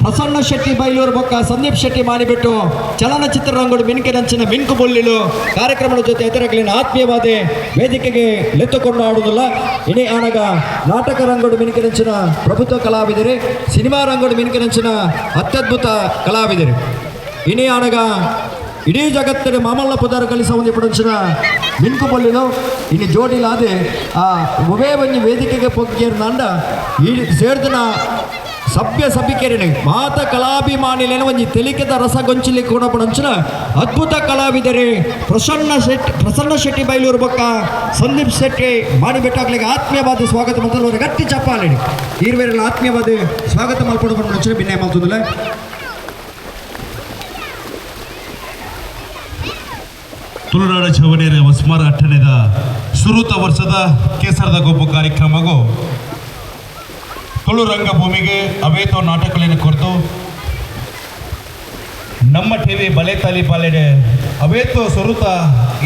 ಪ್ರಸನ್ನ ಶೆಟ್ಟಿ ಬೈಲೂರು ಬೊಕ್ಕ ಸಂದೀಪ್ ಶೆಟ್ಟಿ ಮಾಡಿಬಿಟ್ಟು ಚಲನಚಿತ್ರರಂಗಡು ಮಿನ್ಕಿನಂಚಿನ ಮಿನ್ಕು ಬೊಲ್ಲಿಲು ಕಾರ್ಯಕ್ರಮದ ಜೊತೆ ಇತರಗಳಿನ ಆತ್ಮೀಯವಾದ ವೇದಿಕೆಗೆ ಲೆತ್ತುಕೊಂಡು ಆಡುವುದಿಲ್ಲ. ಇನಿ ಆನಗ ನಾಟಕ ರಂಗಡು ಮಿನ್ಕಿನಂಚಿನ ಪ್ರಭುತ್ವ ಕಲಾವಿದರು, ಸಿನಿಮಾ ರಂಗಡು ಮಿನ್ಕಿನಂಚಿನ ಅತ್ಯದ್ಭುತ ಕಲಾವಿದರು. ಇನಿ ಆನಗ ಇಡೀ ಜಗತ್ತಿನ ಮಾಮಲ್ಲ ಪುದಾರ ಕಲಿಸ ಒಂದು ಪಡಂಚಿನ ಮಿನ್ಕು ಬೊಲ್ಲಿಲು ಇನ್ನು ಜೋಡಿಲಾದೆ ಆ ಉಭಯ ಒಂಜಿ ವೇದಿಕೆಗೆ ಪೊಗ್ಗೇರ್ನಾಂಡ ಈ ಸೇರ್ದನ ಸಭ್ಯ ಸಭಿಕೆರೆನೆ ಮಾತ ಕಲಾಭಿಮಾನಿಲೇನ ಒಂಜಿ ತೆಲಿಕೆದ ರಸಗೊಂಚಿಲಿ ಕೊಡಪಡಂಚಿನ ಅದ್ಭುತ ಕಲಾವಿದರೆ ಪ್ರಸನ್ನ ಶೆಟ್ಟಿ ಬೈಲೂರು ಬೊಕ್ಕ ಸಂದೀಪ್ ಶೆಟ್ಟಿ ಮಾಡಿಬಿಟ್ಟಾಗ್ಲಿಗೆ ಆತ್ಮೀಯವಾದ ಸ್ವಾಗತ ಮಂತಲು ಗಟ್ಟಿ ಚಪ್ಪಾಳೆ ಈರ್ವೇರೆಲ್ಲ ಆತ್ಮೀಯವಾದ ಸ್ವಾಗತ ಮಲ್ಪಡು ಭಿನ್ನ ಮಾಡ್ತದಲ್ಲ. ತುಳುನಾಡ ಚವನೇರ ಹೊಸ್ಮಾರ ಅಟ್ಟಣೆದ ಸುರುತ ವರ್ಷದ ಕೇಸರದ ಗೊಬ್ಬು ಕಾರ್ಯಕ್ರಮಗೂ ತುಳು ರಂಗಭೂಮಿಗೆ ಅವೇತೋ ನಾಟಕಗಳನ್ನು ಕೊರತು ನಮ್ಮ ಟಿವಿ ಬಲೆ ತಾಲಿ ಪಾಲೆಡೆ ಅವೇತೋ ಸುರುತ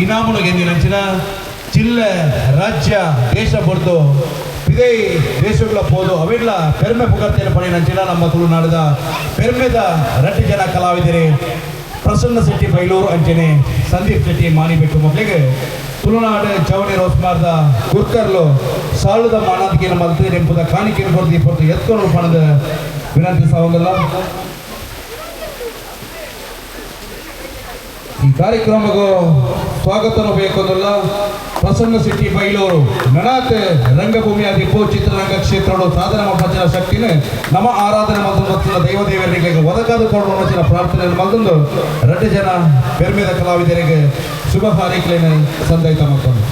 ಇನಾಮುನು ಗೆಂದಿನಂಚಿನ ಜಿಲ್ಲೆ ರಾಜ್ಯ ದೇಶ ಪೊರ್ತು ಇದೇ ದೇಶಗಳ ಪೋದು ಅವೆಲ್ಲ ಪೆರ್ಮೆ ಪುಗರ್ತೆಯನ್ನು ಪಡೆಯಿನಂಚಿನ ನಮ್ಮ ತುಳುನಾಡದ ಪೆರ್ಮೆದ ರಡ್ಡು ಜನ ಕಲಾವಿದರೆ ಪ್ರಸನ್ನ ಶೆಟ್ಟಿ ಬೈಲೂರು ಅಂಚನೆ ಸಂದೀಪ್ ಶೆಟ್ಟಿ ಮಾನಿಬೆಟ್ಟು ಮಕ್ಕಳಿಗೆ ತುಳುನಾಡು ಚವಣಿ ರೋಸ್ಮಾರ್ದ ಗುರ್ಕರ್ಲು ಸಾಲುದ ಮಾನಾದಿಕೆಯನ್ನು ಮಲ್ತು ನೆಂಪುದ ಕಾಣಿಕೆಯನ್ನು ಕೊಡ್ದು ಪೊರ್ತು ಎತ್ಕೊಂಡು ಪಣದ ವಿನಂತಿ ಸಾವಂಗಲ್ಲ. ಈ ಕಾರ್ಯಕ್ರಮಕ್ಕೂ ಸ್ವಾಗತನು ಬೇಕಂದಲ್ಲ ಪ್ರಸನ್ನ ಶೆಟ್ಟಿ ಬೈಲೂರು ನನಾತ್ ರಂಗಭೂಮಿ ಆದಿಪ್ಪು ಚಿತ್ರರಂಗ ಕ್ಷೇತ್ರಗಳು ಸಾಧನೆ ಮಲ್ಪಂಚಿನ ಶಕ್ತಿನ ನಮ್ಮ ಆರಾಧನೆ ಮಲ್ತೊಂದು ದೈವ ದೇವರಿಗೆ ಒದಗಾದ ಕೊಡುವ ಪ್ರಾರ್ಥನೆಯನ್ನು ಮಲ್ತೊಂದು ರಡ್ಡು ಜನ ಪೆರ್ಮೆದ ಕಲಾವಿದರಿಗೆ ಶುಭ ಹಾರೈಕೆಯನ್ನು ಸಂದೈತ ಮತ್ತೊಂದು.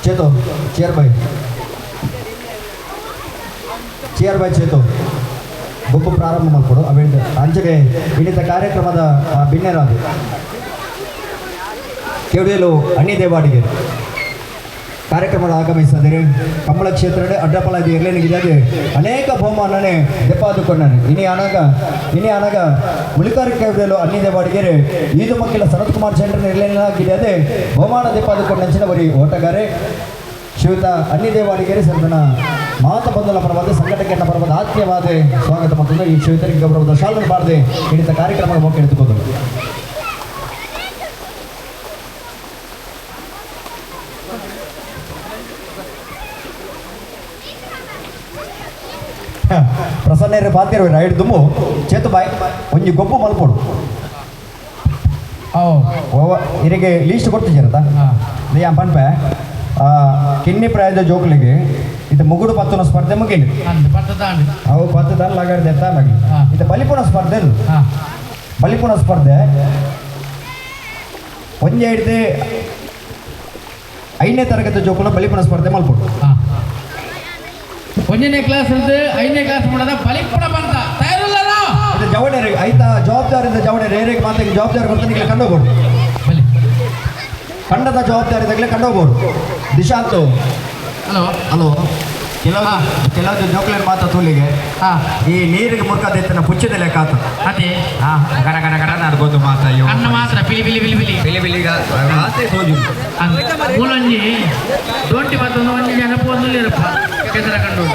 चेतो चेयर बाय ಚೇರ್ ಬೈ ಚೇತು ಗುಂಪು ಪ್ರಾರಂಭ ಮಾಡಿಕೊಡು. ಅವೆಂಡ್ ಅಂಚನೆ ಇನ್ನಿತ ಕಾರ್ಯಕ್ರಮದ ಬಿನ್ನೆರಾದು ಕೆವಡಿಯಲು ಅಣ್ಣಿ ದೇವಾಡಿಗೆ ಕಾರ್ಯಕ್ರಮದ ಆಗಮಿಸಿದರೆ ಕಂಬಳ ಕ್ಷೇತ್ರದ ಅಡ್ಡಪಲ ಇರಲೇನಿದೆ ಅನೇಕ ಬಹುಮಾನನೆ ದೆಪ್ಪಾದುಕೊಂಡನು. ಇನಿ ಅನಗ ಇನಿ ಅನಗ ಮುಳಿಕಾರ ಕೆವಡಿಯಲು ಅಣ್ಣಿ ದೇವಾಡಿಗೆರೆ ಈದು ಮಕ್ಕಿಲ ಸನತ್ ಕುಮಾರ್ ಚಂದ್ರನ ಇರಲೇನಾಗಿದೆ ಅದೇ ಬಹುಮಾನ ದೆಪ್ಪಾದುಕೊಂಡಂಚಿನ ಬರೀ ಓಟಗಾರೆ ಶ್ರೀಯುತ ಅಣ್ಣಿ ದೇವಾಡಿಗೆರೆ ಸರ್ದನ ಮಾತ ಬಂಧುಲ ಪರವಾದ ಸಂಘಟಕನ ಪರವಾದ ಆತ್ಮೀಯವಾದ ಸ್ವಾಗತ ಮತ್ತು ಈ ಶ್ರೀಯುತರಿಗೆ ಗೌರವದ ಶಾಲನ್ನು ಬಾರದೆ ಹಿಡಿತ ಕಾರ್ಯಕ್ರಮಕ್ಕೆ ಹೋಗಿ ಹಿಡಿದುಕೊಂಡು ಪ್ರಸನ್ನ ಪಾತಿರುವ ರೈಡ್ ದುಮ್ಮು ಚೇತು ಬಾಯ್ ಒಂಜಿ ಗೊಬ್ಬು ಮಲ್ಪೋಡು ಇರಿಗೆ ಲೀಸ್ಟ್ ಕೊಡ್ತಿದ್ದೀರತ್ತ ಯಾನ್ ಪನ್ಪೆ ಕಿನ್ನಿ ಪ್ರಾಯದ ಜೋಕುಲಿಗೆ ಇದು ಮುಗುಡು ಪತ್ತುನ ಸ್ಪರ್ಧೆ ಮುಗಿಲಿ ಅವು ಪತ್ತು ದಾನ್ ಲಗಾಡ್ದೆ ಲಗಿ ಇದು ಬಲಿಪುಣ ಸ್ಪರ್ಧೆ ಬಲಿಪುಣ ಸ್ಪರ್ಧೆ ಒಂಜೆ ಹಿಡ್ದು 5ನೇ ತರಗತಿ ಜೋಕುಲ ಬಲಿಪುಣ ಸ್ಪರ್ಧೆ ಮಲ್ಪೋಡು. ಒಂದನೇ ಕ್ಲಾಸ್ 5ನೇ ಕ್ಲಾಸ್ ಮಾಡೋದ ಬಲಿಪುಣ ಬಂತ ತಯಾರಿಲ್ಲ. ಇದು ಜವಣೆ ಐತಾ ಜವಾಬ್ದಾರಿಯಿಂದ ಜವಣೆ ರೇರಿಗೆ ಮಾತ್ರ ಜವಾಬ್ದಾರಿ ಕೊಡ್ತಾನೆ ಕಂಡೋಗ್ಬೋದು ಕಂಡದ ಜವಾಬ್ದಾರಿ ತಗಲೆ ಕಂಡೋಗ್ಬೋದು. ದಿಶಾಂತು ಹಲೋ ಹಲೋ ಕೆಲವು ಕೆಲವೊಂದು ಜೋಕ್ಲೇನ್ ಮಾತ್ರ ತೂಲಿಗೆ ಈ ನೀರಿಗೆ ಮುರ್ಕದೈತನ ಪುಚ್ಚದ ಲೆಕ್ಕ ಆತ ಅದೇ ಗಡ ಗಡ ಗಡ ನಡ್ಬೋದು ಮಾತ್ರ ಅನ್ನ ಮಾತ್ರ ಬಿಲಿ ಬಿಲಿ ಬಿಲಿ ಬಿಲಿ ಬಿಲಿ ಬಿಲಿ ಆತೆ ತೋಜು ಮೂಲಂಜಿ ದೊಂಟಿ ಮತ್ತೊಂದು ಒಂಜಿ ಜನಪು ಒಂದು ಇರಪ್ಪ ಕೆಸರ ಕಂಡು.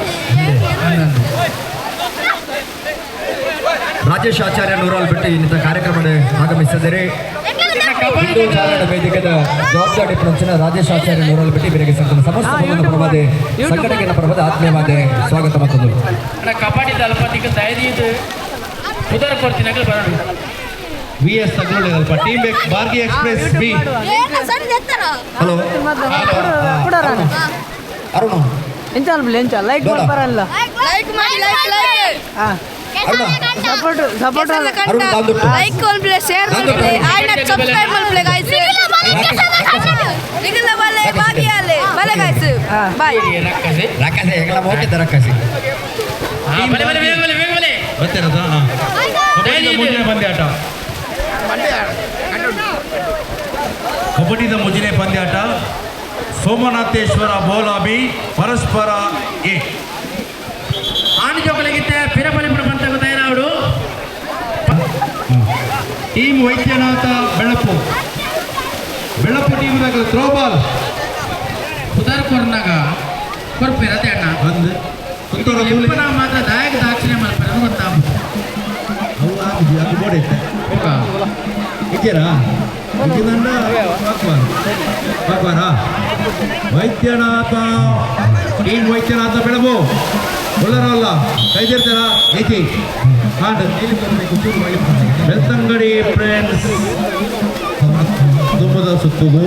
ರಾಜೇಶ್ ಆಚಾರ್ಯ ನೂರಾಲ್ ಬಿಟ್ಟು ಇನ್ನಿತ ಕಾರ್ಯಕ್ರಮಕ್ಕೆ ಆಗಮಿಸಿದರೆ ಹಿಂದೂ ಜಾಗರಣ ವೇದಿಕೆದ ಜವಾಬ್ದಾರಿ ಪ್ರಂಚನ ರಾಜೇಶ್ ಆಚಾರ್ಯ ನೂರಾಲ್ ಬಿಟ್ಟು ಇವರಿಗೆ ಸಂಘದ ಸಮಸ್ತ ಪರವಾದ ಸಂಘಟಕನ ಪರವಾದ ಆತ್ಮೀಯವಾದ ಸ್ವಾಗತ ಮತ್ತೊಂದು. ಕಬಡ್ಡಿ ದಳಪತಿಗೆ ದಯದೀದು ಉದರ ಕೊಡ್ತೀನಿ ಬರೋಣ. ವಿ ಎಸ್ ತಗೊಳ್ಳಿ ಅಲ್ಪ ಟೀಮ್ ಬಾರ್ಗಿ express B. Hello Arun like ಮಾಡ್ಬಾರಲ್ಲ ಲೈಕ್ ಮಾಡಿ like like support support like ಮಲ್ಪ್ಲೆ share ಮಲ್ಪ್ಲೆ ಆಯ್ನ ಸಬ್ಸ್ಕ್ರೈಬ್ ಮಲ್ಪ್ಲೆ गाइस ನಿಗಲ ಬಲೆ ಬಾಗಿಯಾಲೆ ಬಲೆ गाइस ಬಾಯ್ ರಕ್ಕಸೆ ರಕ್ಕಸೆ ಎಂಗಲ ಮೋಕೆ ರಕ್ಕಸೆ ಬಲೆ ಬಲೆ ಬೇಗ ಬಲೆ ಬೇಗ ಬಲೆ ಬರ್ತಿರೋದ ಮುಂದಿನ ಪಂದ್ಯಾಟ ಕಬಡ್ಡಿದ ಮುಂದಿನ ಪಂದ್ಯಾಟ ಸೋಮನಾಥೇಶ್ವರ ಬೋಲಾಬಿ ಪರಸ್ಪರ ಎ ಆಣಿ ಜೋಕಲಿಗಿತ್ತೆ ಪಿರಬಲಿಪುರ ಬಂತಾಗ ತಯಾರಾವಡು. Team Vaidyanatha Belapu Belapu team throwball ಉದಾರ ಕೊರ್ನಾಗ ಕೊರ್ಪೇರ ಅದೇ ಅಣ್ಣ ಒಂದು ಇಪ್ಪನ ಮಾತ್ರ ದಾಯಕ ದಾಕ್ಷಿಣ್ಯ ಮಲ್ಪರ ಗೊತ್ತಾಗ ಅವು ಆಗುದು ಅದು ಬೋರ್ಡ್ ಇತ್ತೆ ಇದ್ದೀರಾ ಇದ್ದಂಡ ಹಾಕ್ಬಾರ ವೈದ್ಯನಾಥ ಟೀಮ್ ವೈದ್ಯನಾಥ ಬೆಳಬು ಒಳ್ಳರಲ್ಲ ಕೈದಿರ್ತಾರ ಐತಿ ಹಾಂ ಬೆಳ್ತಂಗಡಿ ಫ್ರೆಂಡ್ಸ್ ತುಂಬದ ಸುತ್ತುಗು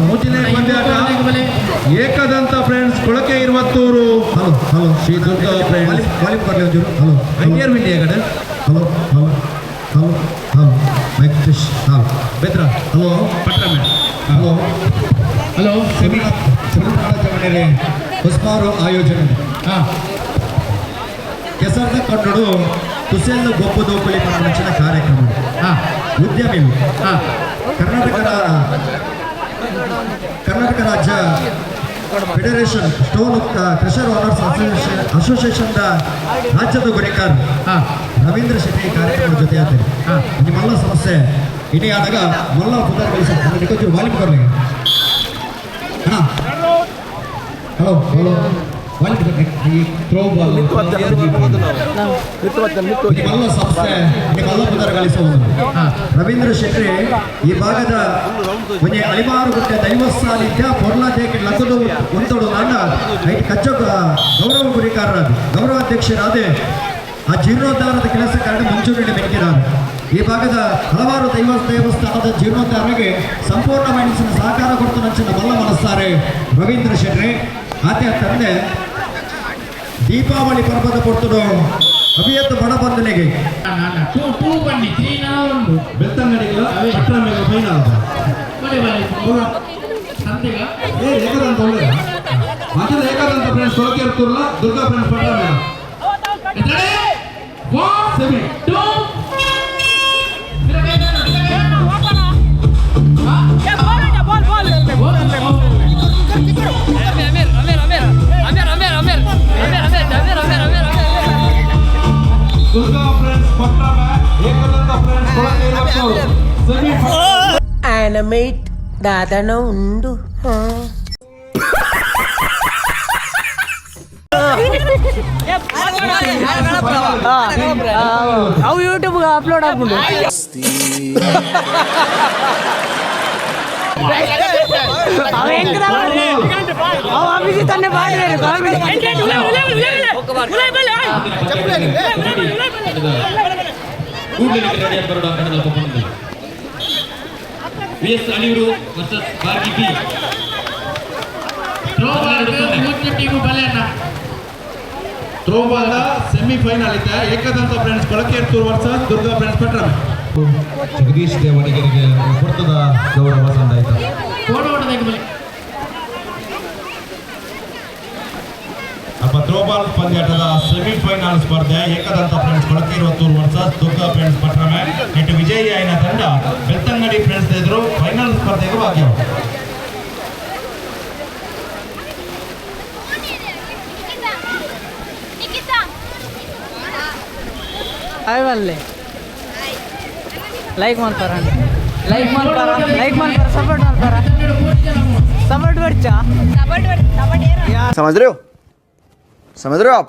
ಮುಂಚಿನ ಪಂದ್ಯಾಟ Ekadanta friends Kolake Iruvathur hello hello Shri Durga friends volume ಕೊಡಲಿ ಒಂಚೂರು. ಹಲೋ ಐಡಿಯರ್ ವಿಂಡಿಯ ಕಡೆ. Hello hello hello hello mic check. Satish ಹಾಂ Bedra hello Patrame hello hello semi ತುಳುನಾಡ ಹೊಸ್ಮಾರು ಆಯೋಜನೆ ಹಾಂ ಕೆಸರ್ದ ಕಂಡುಡು ಕುಸೆಲ್ಲ ಗೊಪ್ಪು ದೋಕುಳಿ ಪಂಚಿನ ಕಾರ್ಯಕ್ರಮ ಹಾಂ ಉದ್ಯಮಿ ಹಾಂ ಕರ್ನಾಟಕ ರಾಜ್ಯ federation stone crusher owners association ರಾಜ್ಯದ ಗುರಿಕಾರ ಹಾಂ ರವೀಂದ್ರ ಶೆಟ್ಟಿ ಕಾರ್ಯಕ್ರಮದ ಜೊತೆ ಆತಾರೆ ನಿಮ್ಮೆಲ್ಲ ಸಮಸ್ಯೆ ಇಡೀ ಆದಾಗ ಮೊಲ್ಲ ಪುದರ್ ಕಳಿಸ ವಾಲಿಮ್ ಕೊರ್ಲಿಗೆ ಅಣ್ಣ ಹಲೋ ಹಲೋ ವಾಲಿಮ್ ಈ ಥ್ರೋ ಬಾಲ್ ನಿಮ್ಮೆಲ್ಲ ಸಂಸ್ಥೆ ನಿಮ್ಮೆಲ್ಲ ಪುದರ್ ಗಳಿಸುವುದು ರವೀಂದ್ರ ಶೆಟ್ಟಿ ಈ ಭಾಗದ ಒಂಜಿ ಅಳಿಮಾರು ಗುಟ್ಟೆ ದೈವಸ್ಥಾನಿತ್ಯ ಪೊರ್ಲ ದೇಕಿ ಲಕ್ಕದು ಉಂತೊಡು ನಾಂಡ ಐಟ್ ಕಚ್ಚ ಗೌರವ ಗುರಿಕಾರರಾದ ಗೌರವಾಧ್ಯಕ್ಷರಾದ ಆ ಜೀರ್ಣೋದ್ಧಾರದ ಕೆಲಸ ಕಾರಣ ಮುಂಚೂಣಿ ಬೆಂಕಿದ್ದಾರೆ. ಈ ಭಾಗದ ಹಲವಾರು ದೇವಸ್ಥಾನದ ಜೀರ್ಣೋದ್ಧಾರಕ್ಕೆ ಸಂಪೂರ್ಣ ಮನಸ್ಸಿನ ಸಹಕಾರ ಕೊಡ್ತು ನಂಚಿನ ಬಲ್ಲ ಮನಸ್ಸಾರೆ ರವೀಂದ್ರ ಶೆಟ್ಟಿ. ಆತ ತಂದೆ ದೀಪಾವಳಿ ಪರ್ವದ ಪೊರ್ತುಡು ಅಭಿಯತ್ತು ಬಡ ಬಂಧನಿಗೆ ಟೂ ಟೂ ಬನ್ನಿ ತ್ರೀ ನಾವು ಬೆಳ್ತಂಗಡಿಗಳ ಪಟ್ರಮೆ ಫೈನಲ್ ಬನ್ನಿ ಬನ್ನಿ ಸಂತೆಗ ಏ ಏಕದಂತ ಒಳ್ಳೆಯ ಮಾತ್ರ ಏಕದಂತ ಫ್ರೆಂಡ್ಸ್ ಸೊಲಕೆ ಇರ್ತುರ್ಲ Durga friends Patrame 1 2 Durga friends Patrame Ekadanta friends ಸೊಲಕೆ ಇರ್ತೂರು ಸೆಮಿ ಆನಮೈಟ್ ದಾದನ ಉಂಡು. ಅವು ಯೂಟ್ಯೂಬ್ ಅಪ್ಲೋಡ್ ಆಗ್ಬಿಡು. ಅವ ಅಭಿಜಿತ್ ಅನ್ನೇ ಬಾಡಿದ್ದಾರೆ. V S Aliyur versus Gargi B. Team ಬಲೆ ಅಣ್ಣ. ಥ್ರೋಬಾಲ್ ಸೆಮಿಫೈನಲ್ ಇದೆ. Ekadanta friends Kolakerthur versus Durga friends Patrame. Jagadish ದೇವಡಿಗರಿಗೆ ಪುರ್ತದ ಗೌರವ ಸಂದಾಯಿತು. ಅಪ್ಪ ಥ್ರೋಬಾಲ್ ಪಂದ್ಯಾಟದ ಸೆಮಿಫೈನಲ್ ಸ್ಪರ್ಧೆ Ekadanta friends Kolakerthur versus Durga friends Patrame. ನೆಟ್ಟು ವಿಜಯಿ ಆಯ್ನ ತಂಡ ಬೆಳ್ತಂಗಡಿ ಫ್ರೆಂಡ್ಸ್ ಎದುರು ಫೈನಲ್ ಸ್ಪರ್ಧೆಗೆ ಭಾಗ್ಯ. ಹಾಯ್ ಬಲ್ಲೆ ಲೈಕ್ ಮಾಡ್ತಾರ ಲೈಕ್ ಮಾಡ್ತಾರ ಲೈಕ್ ಮಾಡ್ತಾರ ಸಪೋರ್ಟ್ ಮಾಡ್ತಾರ ಸಪೋರ್ಟ್ ಬರ್ಚಾ. समझ रहे हो समझ रहे हो आप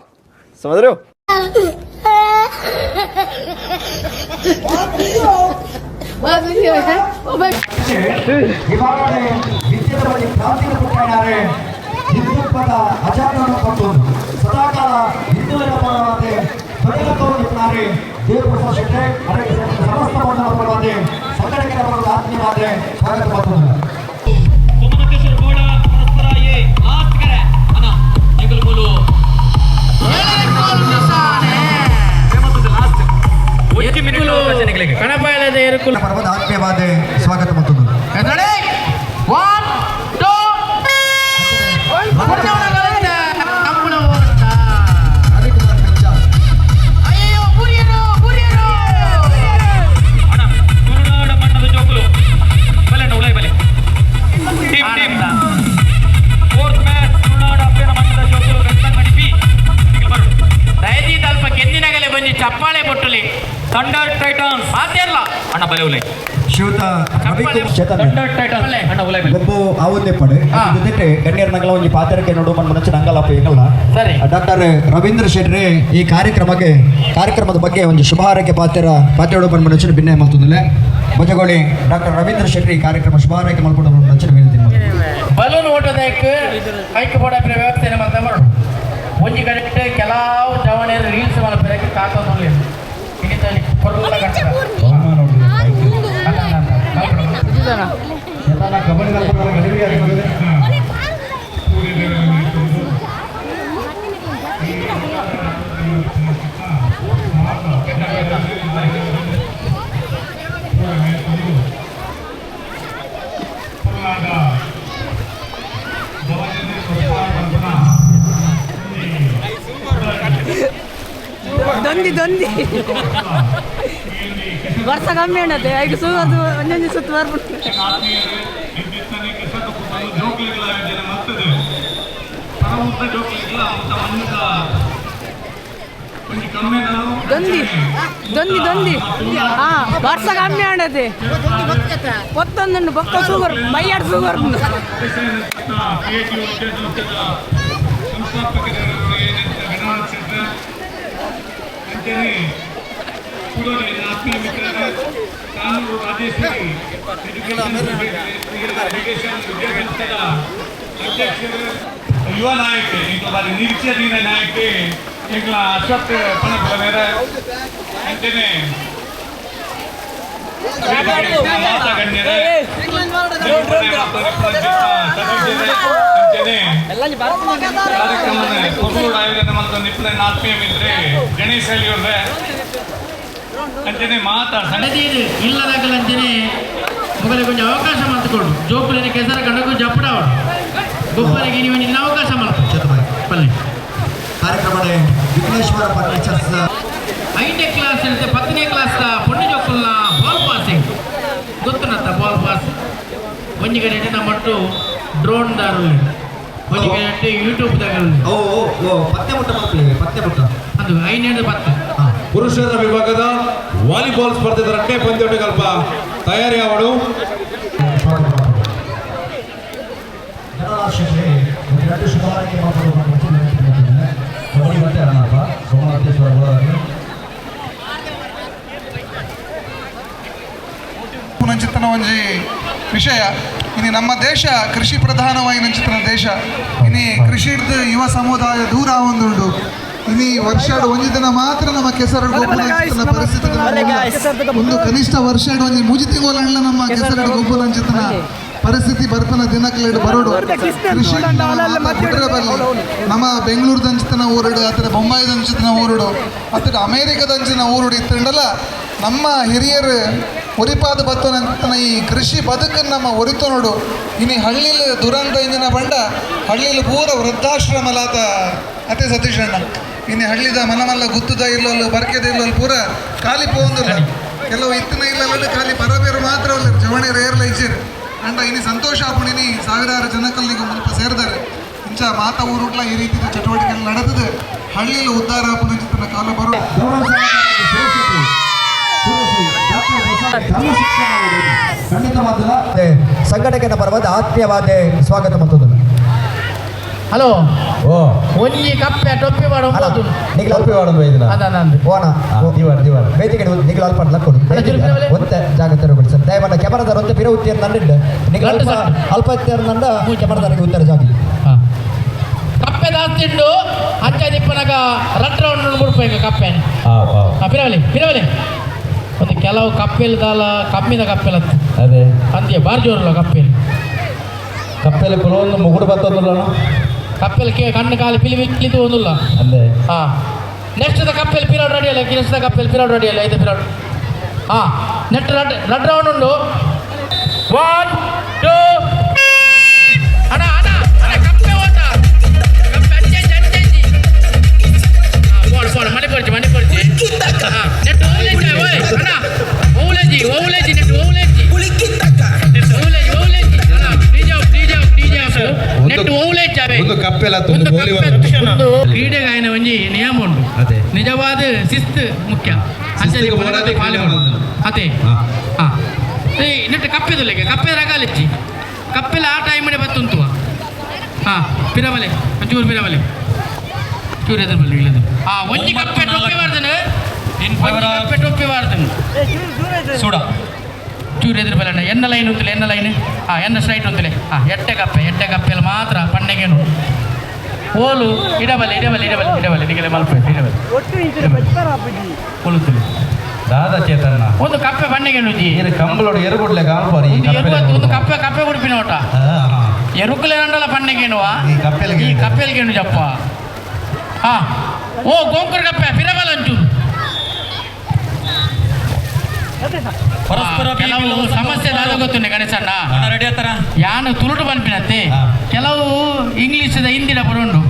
समझ रहे हो. ಹಿಂದುತ್ವದ ಅಚಾರವನ್ನು ಕೊಟ್ಟು ಸದಾಕಾಲ ಹಿಂದುಗಳ ಪರವಾದೆ ತೊಡಗುತ್ತಾರೆ ದೇವಪ್ರಸಾದ್ ಶೆಟ್ಟಿ ಅವರಿಗೆ ಸಮಸ್ತ ಬಂಧನ ಪರವಾದೆ ಸಂಘಟಕರ ಪರವಾದ ಆತ್ಮೀಯವಾದ ಸ್ವಾಗತ ಮಾಡ್ತದೆ. ಪರ್ವದ ಆತ್ಮೀಯವಾದ ಸ್ವಾಗತ ಮಾಡ್ತದೆ. 1 2 ಚಪ್ಪಾಳೆ ಬೊಟ್ಟಲಿ ಥಂಡರ್ ಟೈಟನ್ಸ್ ಮಾತೇರ್ಲ ಅಣ್ಣ ಬಲೆ ಉಲೈ ಶ್ರೀಯುತ ಥಂಡರ್ ಟೈಟನ್ಸ್ ಅಣ್ಣ ಉಲೈ ಬಲೆ ಗೊಬ್ಬು ಆವುದೇ ಪಡೆ ಜೊತೆ ಗಣ್ಯರ ನಗಲ ಒಂಜಿ ಪಾತ್ರಕ್ಕೆ ನೋಡು ಮನ್ ಮನಸ್ಸು ನಂಗಲಪ್ಪ ಎಂಗಲ್ಲ. ಸರಿ. ಡಾಕ್ಟರ್ ರವೀಂದ್ರ ಶೆಟ್ಟಿ ಈ ಕಾರ್ಯಕ್ರಮದ ಬಗ್ಗೆ ಒಂದು ಶುಭ ಹಾರೈಕೆ ಪಾತ್ರೋಡು ಬಂದು ಮನಸ್ಸಿನ ಭಿನ್ನ ಮಲ್ತುಂದಿಲ್ಲ ಬಜಗೋಳಿ ಡಾಕ್ಟರ್ ರವೀಂದ್ರ ಶೆಟ್ಟಿ ಈ ಕಾರ್ಯಕ್ರಮ ಶುಭ ಹಾರೈಕೆ ಮಲ್ಕೊಂಡು ಮನಸ್ಸಿನ ವಿನಂತಿ. ಬಲೂನ್ ಓಟೋದಕ್ಕೆ ಐಕ್ ಬೋಡ ವ್ಯವಸ್ಥೆ ಮಲ್ತ ಮಾಡು ಒಂಜಿ ಕಡೆಟ್ ಕೆಲವು ಜವಣಿಯರು ರೀಲ್ಸ್ ಮಲ್ಪೆರಕ್ಕೆ ಕಾತೊಂದು ಇನ್ನಿತಲ್ಲಿ ಕೊರಲ ಕಟ್ಟ ಕಬಡ್ಡಿ ದೊಂದಿ ದೊಂದಿ ವರ್ಷ ಕಮ್ಮಿ ಅಣ್ಣತೆ ಐದು ಸುಗದು ಒಂದೊಂದು ಸುತ್ತು ಬರ್ಬಿಟ್ಟು ದೊಂದಿ ದೊಂದಿ ದೊಂದಿ ಹಾ ವರ್ಷ ಕಮ್ಮಿ ಅಣ್ಣತೆ ಪೊತ್ತೊಂದುಂಡು ಬೊಕ್ಕ ಸುಗರ್ ಬೈಯಾಡ್ ಸುಗರ್ ಯುವ ನಾಯಕ ಇಂಕ ಬಾರಿ ನಿರೀಕ್ಷೆ ದೀನ ನಾಯಕ ಎಂಕ್ಲ ಅಶ್ವಥ್ ಪಣಪುಲ ಮೇರೆ ಅಂಚನೆ ಗಣ್ಯರೇ ಕಾರ್ಯಕ್ರಮದ ಕೊರ್ಲೂಡು ಆಯೋಜನೆ ಮಲ್ತೊಂದು ಇಪ್ಪುನ ಆತ್ಮೀಯ ಮಿತ್ರೆ ಗಣೇಶ್ ಅಲಿಯವ್ರೆ ಅಂಚನೆ ಮಾತಾ ನಡೆದೀರು ಇಲ್ಲದಾಗಲಂಚನೆ ಮೊಗಲಿಗೆ ಕೊಂಚ ಅವಕಾಶ ಮಾಡ್ಕೊಂಡು ಜೋಕುಲಿನ ಕೆಸರ ಕಂಡಕ್ಕೂ ಜಪ್ಪಡಾವಡು ಗೊಬ್ಬರಿಗೆ ನೀವು ನಿನ್ನ ಅವಕಾಶ ಮಾಡ್ಕೊ ಪಲ್ಲೆ ಕಾರ್ಯಕ್ರಮದ ವಿಘ್ನೇಶ್ವರ ಫರ್ನಿಚರ್ಸ್ ಐದನೇ ಕ್ಲಾಸ್ ಇರುತ್ತೆ 10ನೇ ಕ್ಲಾಸ್ ಪೊಣ್ಣು ಜೋಕುಲ್ನ ಬಾಲ್ ಪಾಸಿಂಗ್ ಗೊತ್ತುನತ್ತ ಬಾಲ್ ಪಾಸ್ ಒಂಜಿ ಕಡೆ ನಮ್ಮಟ್ಟು ಡ್ರೋನ್ ದಾರು ಒಂಜಿ ಕಡೆ ಯೂಟ್ಯೂಬ್ ದಾರು ಓ ಓ ಓ ಪತ್ತೆ ಮುಟ್ಟ ಮಕ್ಕಳಿಗೆ ಪತ್ತೆ ಮುಟ್ಟ ಅದು 5 10. ಪುರುಷರ ವಿಭಾಗದ ವಾಲಿಬಾಲ್ ಸ್ಪರ್ಧೆದ ರಟ್ಟೆ ಪಂದ್ಯಾಟಗಲ್ಪ ತಯಾರಿ ಅವಳು ಪುನಂಚಿತನ ಒಂಜಿ ವಿಷಯ ಇನಿ ನಮ್ಮ ದೇಶ ಕೃಷಿ ಪ್ರಧಾನವಾಗಿ ನಂಚಿತನ ದೇಶ ಇನಿ ಕೃಷಿರ್ದು ಯುವ ಸಮುದಾಯ ದೂರ ಒಂದುಂಡು ಇನಿ ವರ್ಷ ಒಂಜಿ ದಿನ ಮಾತ್ರ ನಮ್ಮ ಕೆಸರು ಗೊಬ್ಬರ ಪರಿಸ್ಥಿತಿ ಒಂದು ಕನಿಷ್ಠ ವರ್ಷ ಒಂಜಿ ಮೂಜಿ ತಿಂಗಳ ನಮ್ಮ ಕೆಸರು ಗೊಬ್ಬರ ಅಂಚಿತನ ಪರಿಸ್ಥಿತಿ ಬರ್ಪನ ದಿನಕ್ಲೇಡು ಬರೋಡು ಕೃಷಿ ಬರಲಿ ನಮ್ಮ ಬೆಂಗಳೂರದಂಚಿತನ ಊರುಡು ಅಥವಾ ಬೊಂಬಾಯಿದಂಚಿತನ ಊರುಡು ಅಥವಾ ಅಮೇರಿಕದಂಚಿನ ಊರುಡು ಇತ್ತಂಡಲ್ಲ ನಮ್ಮ ಹಿರಿಯರು ಒರಿಪಾದ ಬತ್ತನಂತನ ಈ ಕೃಷಿ ಬದುಕನ್ನು ನಮ್ಮ ಒರಿತು ನೋಡು. ಇನಿ ಹಳ್ಳಿಲಿ ದುರಂತ ಇಂಜಿನ ಬಂಡ ಹಳ್ಳಿಲಿ ಪೂರ ವೃದ್ಧಾಶ್ರಮಲಾತ ಅತೆ ಸತೀಶಣ್ಣ. ಇನಿ ಹಳ್ಳಿದ ಮನಮಲ್ಲ ಗುತ್ತದ ಇಲ್ಲೊಲ್ಲು ಬರ್ಕೆದ ಇಲ್ಲೊಲ್ಲು ಪೂರ ಖಾಲಿ ಪೋಂದಿಲ್ಲ ಕೆಲವು ಇತ್ತಿನ ಇಲ್ಲಲ್ಲ ಖಾಲಿ ಪರಬೇರು ಮಾತ್ರ ಜವಣಿಯರು ಏರ್ಲ ಇಜ್ಜಿರು ಅಂಡ ಇನಿ ಸಂತೋಷ ಆಪುಣಿನಿ ಸಾವಿರಾರು ಜನಕಲ್ಲಿಗೆ ಮುಲ್ಪ ಸೇರಿದ್ದಾರೆ. ಇಂಚ ಮಾತ ಊರುಟ್ಲ ಈ ರೀತಿಯ ಚಟುವಟಿಕೆಗಳು ನಡೆದಿದೆ. ಹಳ್ಳಿಲಿ ಉದ್ಧಾರ ಆಪುನಂಚಿತನ ಕಾಲ ಬರೋ ಖಂಡಿತವಾದ ಸಂಘಟಕನ ಪರವಾದ ಆತ್ಮೀಯವಾದ ಸ್ವಾಗತ ಮತ್ತೊಂದು. ಹಲೋ ಓ ಒಂಜಿ ಕಪ್ಪೆ ಟೊಪ್ಪಿ ಮಾಡು ನಿಗಲ ಟೊಪ್ಪಿ ಮಾಡು ಅದ ನಂದು ಓನ ದಿವಾರ್ ದಿವಾರ್ ಬೇತಿಗೆ ನಿಗಲ ಅಲ್ಪ ಲಕ್ಕೊಡು ಒಂತೆ ಜಾಗೃತಿ ಇರಬೇಕು ಸರ್. ದಯಮಾಡಿ ಕ್ಯಾಮರಾದಾರ ಒಂತೆ ಪಿರ ಉತ್ತಿಯರ್ ನಂಡಿಡ್ಡು ನಿಗಲ ಅಲ್ಪ ಅಲ್ಪ ಇತ್ತಿಯರ್ ನಂಡ ಕ್ಯಾಮರಾದಾರಿಗೆ ಉತ್ತರ ಜಾಗ. ಕಪ್ಪೆ ಜಾಸ್ತಿ ಉಂಡು ಅಂಚ ದಿಪ್ಪನಾಗ ರಟ್ ರೌಂಡ್ ಮುಡ್ಪು ಕಪ್ಪೆ ಪಿರವಲಿ ಪಿರವಲಿ ಒಂದು ಕೆಲವು ಕಪ್ಪೆಲ್ ದಾಲ ಕಮ್ಮಿದ ಕಪ್ಪೆಲ್ ಅಂತ ಅದೇ ಅಂದ್ಯ ಬಾರಿ ಜೋರಲ್ಲ ಕಪ್ಪೆಲ್ ಕಪ್ಪೆಲ್ ಕುಲೊಂದು ಮುಗುಡು ಬತ್ತೊಂದುಲ್ಲ ಕಪ್ಪೆಲ್ ಕೆ ಕಣ್ಣು ಕಾಲು ಪಿಲಿ ಪಿಲಿದು ಒಂದುಲ್ಲ ಅದೇ ಹಾಂ ನೆಕ್ಸ್ಟ್ the ಕಪ್ಪೆಲ್ ಪಿರಾಡ್ ರೆಡಿ ಅಲ್ಲ ನೆಕ್ಸ್ಟ್ the ಕಪ್ಪೆಲ್ ಪಿರಾಡ್ ರೆಡಿ ಅಲ್ಲ ಐದು ಪಿರಾಡ್ ಹಾಂ ನೆಟ್ ರಡ್ ರಡ್ ರೌಂಡ್ ಉಂಡು 1 2 ಅಣ್ಣ ಅಣ್ಣ ಅಣ್ಣ ಕಪ್ಪೆ ಓಟ ಕಪ್ಪೆ ಅಂಚೆ ಅಂಚೆ ಅಂಚೆ ಹಾಂ ಬೋಡು ಬೋಡು ಮಣಿ ಪೊರ್ಚಿ ಮಣಿ ಪೊರ್ಚಿ ಹಾಂ ನೆಟ್ ಓಲೇಜಿ ಓಯ್ ಅಣ್ಣ ಓಲೇಜಿ ಓಲೇಜಿ ನೆಟ್ ಓಲೇಜಿ ನೆಟ್ ಓಲೇಜಿ ಓಲೇಜಿ ಅಣ್ಣ DJ off DJ off DJ off net ಓಲೇಜ್ ಅವೇ ಒಂದು ಕಪ್ಪೆಲ ಒಂದು ಗೋಲಿ ಒಂದು ಕ್ರೀಡೆಗಾಯನ ಒಂಜಿ ನಿಯಮ ಉಂಟು ಅದೇ ನಿಜವಾದ ಶಿಸ್ತು ಮುಖ್ಯ ಅಂಚೆ ಪಾಲಿ ಅದೇ ಹಾಂ ನೆಟ್ ಕಪ್ಪೆದುಲೆಗೆ ಕಪ್ಪೆ ರಗಾಲಿಚ್ಚಿ ಕಪ್ಪೆಲ ಆ ಟೈಮ್ ಬತ್ತುಂಟು ಹಾಂ ಪಿರಮಲೆ ಒಂಚೂರು ಪಿರಮಲೆ ಚೂರು ಎದುರು ಬಲ್ಲಿ ಇಲ್ಲದು ಹಾಂ ಒಂಜಿ ಕಪ್ಪೆ ಟೊಪ್ಪಿ ಬಾರ್ದನು ಕಪ್ಪೆ ಟೊಪ್ಪಿ ಬಾರ್ದನು ಸೂಡ ಚೂರು ಎದುರು ಬಲ್ಲಣ್ಣ ಎನ್ನ ಲೈನ್ ಉಂತಲೆ ಎನ್ನ ಲೈನ್ ಹಾಂ ಎನ್ನ ಸ್ಟ್ರೈಟ್ ಉಂತಲೆ ಹಾಂ ಎಟ್ಟೆ ಕಪ್ಪೆ ಎಟ್ಟೆ ಕಪ್ಪೆಲ್ಲ ಮಾತ್ರ ಪಣ್ಣೆಗೇನು ಓಲು ಇಡಬಲ್ಲೆ ಇಡಬಲ್ಲೆ ಇಡಬಲ್ಲೆ ಇಡಬಲ್ಲೆ ನಿಗಲೆ ಮಲ್ಪೆ ಇಡಬಲ್ಲೆ ಒಲುತ್ತಲೆ ದಾದಾ ಚೇತನ್ನ ಒಂದು ಕಪ್ಪೆ ಬಣ್ಣೆಗೆ ನುಜಿ ಕಂಬಳೋಡು ಎರುಗುಡ್ಲೆ ಕಾಂಪಾರಿ ಒಂದು ಕಪ್ಪೆ ಕಪ್ಪೆ ಉಡುಪಿನ ಓಟ ಎರುಕುಲೆ ನಂಡಲ ಪಣ್ಣೆಗೇನುವ ಈ ಕಪ್ಪೆಲ್ಗೆ ಈ ಕಪ್ಪೆಲ್ಗೇನು ಜಪ್ಪ ಹಾ ಓ ಗೋಂಕುರ ಕಪ್ಪೆ ಪಿರಬಲ ಅಂಚು ಪರಸ್ಪರ ಕೆಲವು ಸಮಸ್ಯೆ ದಾದ ಗೊತ್ತುಂಡೆ ಗಣೇಶಣ್ಣ ಯಾನು ತುಳುಟು ಪನ್ಪಿನತ್ತೆ ಕೆಲವು ಇಂಗ್ಲಿಷ್ ಹಿಂದಿನ ಬರುಂಡು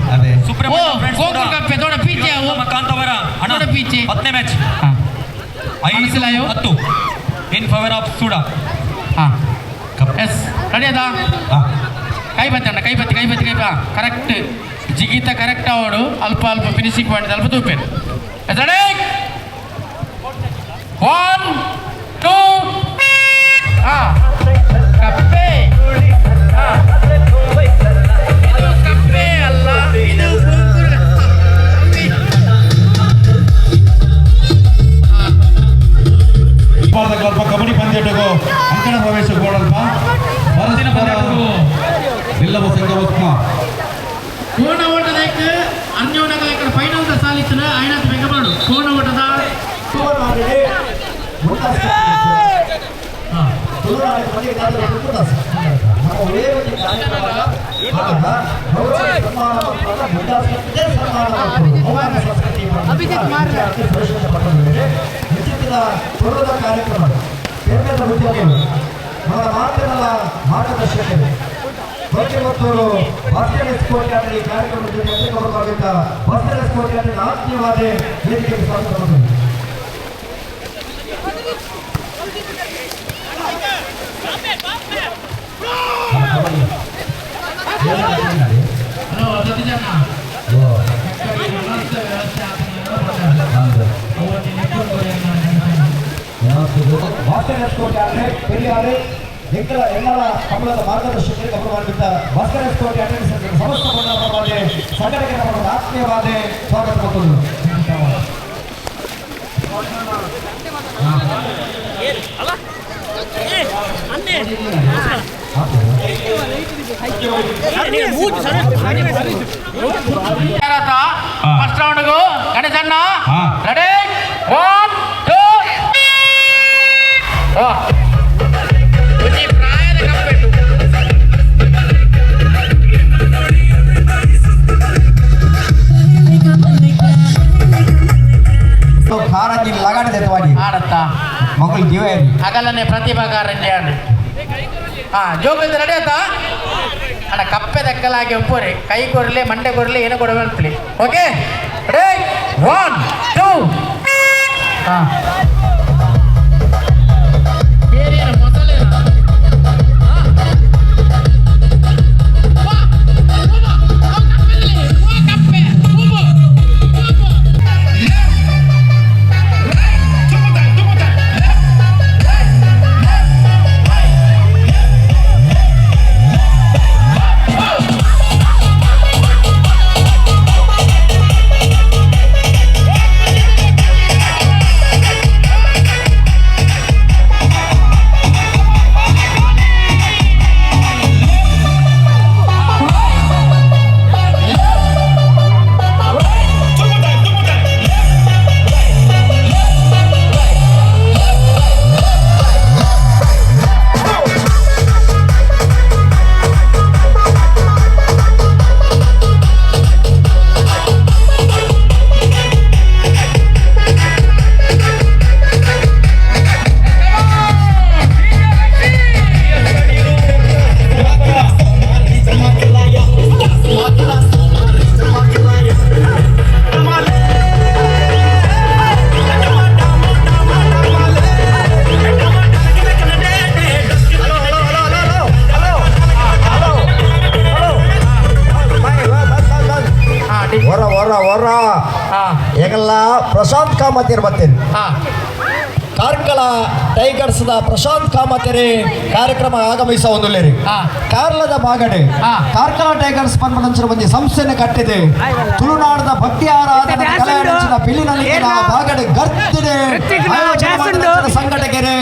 ಗೋಕುಲ್ ಕಪ್ಪೆ ದೊಡ್ಡ ಪೀಚೆ ಕಾಂತವರ ದೊಡ್ಡ ಪೀಚೆ 10ನೇ ಮ್ಯಾಚ್ 5-10 ಇನ್ ಫೇವರ್ ಆಫ್ ಸೂಡಾ. ಎಸ್ ರೆಡಿ ಅದ ಕೈ ಬತ್ತಿ ಅಣ್ಣ ಕೈ ಬತ್ತಿ ಕೈ ಬತ್ತಿ ಕೈ ಬಾ ಕರೆಕ್ಟ್ ಜಿಗಿತ ಕರೆಕ್ಟ್ ಅವಡು ಅಲ್ಪ ಅಲ್ಪ ಫಿನಿಶಿಂಗ್ ಪಾಯಿಂಟ್ ಅಲ್ಪ ತೂಪೇನು. ರೆಡಿ 1 2 ಕಪ್ಪೆ ಇದು ಕಪ್ಪೆ ಅಲ್ಲ ಇದು ಕಬಡ್ಡಿ ಪಂದ್ಯಟಗೂ ಅಂಕಣ ಪ್ರವೇಶ ಗೋಡಲ್ಪ ಪರಸ್ಪರ ಬಿಲ್ಲವ ಸಂಘ ಉತ್ಮ ಕೋಣ ಓಟದಕ್ಕೆ ಅನ್ಯೋನಕ ಫೈನಲ್ ಸಾಲಿತ್ತಿನ ಐನಾಥ ಬೆಂಗಮಾಡು ಕೋಣ ಓಟದ ಕಾರ್ಯಕ್ರಮ ಮಾತನಾಡ ಮಾರ್ಗದರ್ಶಕರು ಮತ್ತು ಭಾಸ್ಕರ್ ಎಸ್ ಕೋಟ್ಯಾಡಿ ಕಾರ್ಯಕ್ರಮದಲ್ಲಿ ಭಾಸ್ಕರ್ ಎಸ್ ಕೋಟ್ಯಾಡಿ ಆತ್ಮೀಯವಾದ ವೇದಿಕೆಗೆ ಸ್ವಾಗತ ಮಾಡುತ್ತೇನೆ. ಭಾಸ್ಕರ್ ಎಸ್ ಕೋಟ್ಯಾಡಿ ಪೆರಿಯಾರು ಎಂಗಳ ಎಲ್ಲರ ಕಮಲದ ಮಾರ್ಗದರ್ಶಕರಿಗೆ ಗೌರವಾನ್ವಿತ ಭಾಸ್ಕರ್ ಎಸ್ ಕೋಟೆ ಸಮಸ್ತ ಸಂಘಟಕರ ಆತ್ಮೀಯವಾದ ಸ್ವಾಗತ ಮಾಡುವುದು. ಫಸ್ಟ್ ರೌಂಡ್ಗೂ ಗಣೇಶಣ್ಣ ರೆಡಿ 1 2 ಮಗಳು ದಿವೇ ಅಗಲನೆ ಪ್ರತಿಭಾ ಕಾರಂಜಿ ಜೋಗದ ರೆಡಿ ಆಯ್ತಾ ಅಣ್ಣ ಕಪ್ಪೆ ದಕ್ಕಲಾಗಿ ಒಪ್ಪೋರಿ ಕೈ ಕೊರಲಿ ಮಂಡೆ ಕೊರಲಿ ಏನು ಕೊಡಬೇಕು. ಓಕೆ ರೆಡಿ 1 2 ಹಾಂ ಪ್ರಶಾಂತ್ ಕಾಮತೇರ್ ಬರ್ತೇನೆ. ಕಾರ್ಕಳ ಟೈಗರ್ಸ್ the Prashant ಕಾಮತೇರಿ ಕಾರ್ಯಕ್ರಮ ಆಗಮಿಸ ಒಂದುಲ್ಲೇರಿ. ಕಾರ್ಲದ ಬಾಗಡೆ ಕಾರ್ಕಳ ಟೈಗರ್ಸ್ ಪನ್ಮನಂಚನ ಒಂಜಿ ಸಂಸ್ಥೆಯನ್ನು ಕಟ್ಟಿದೆ. ತುಳುನಾಡದ ಭಕ್ತಿ ಆರಾಧನೆ ಕಲೆಯಂಚಿನ ಪಿಲಿನಲ್ಲಿ ಬಾಗಡೆ ಗರ್ತಿದೆ ಸಂಘಟಕರೇ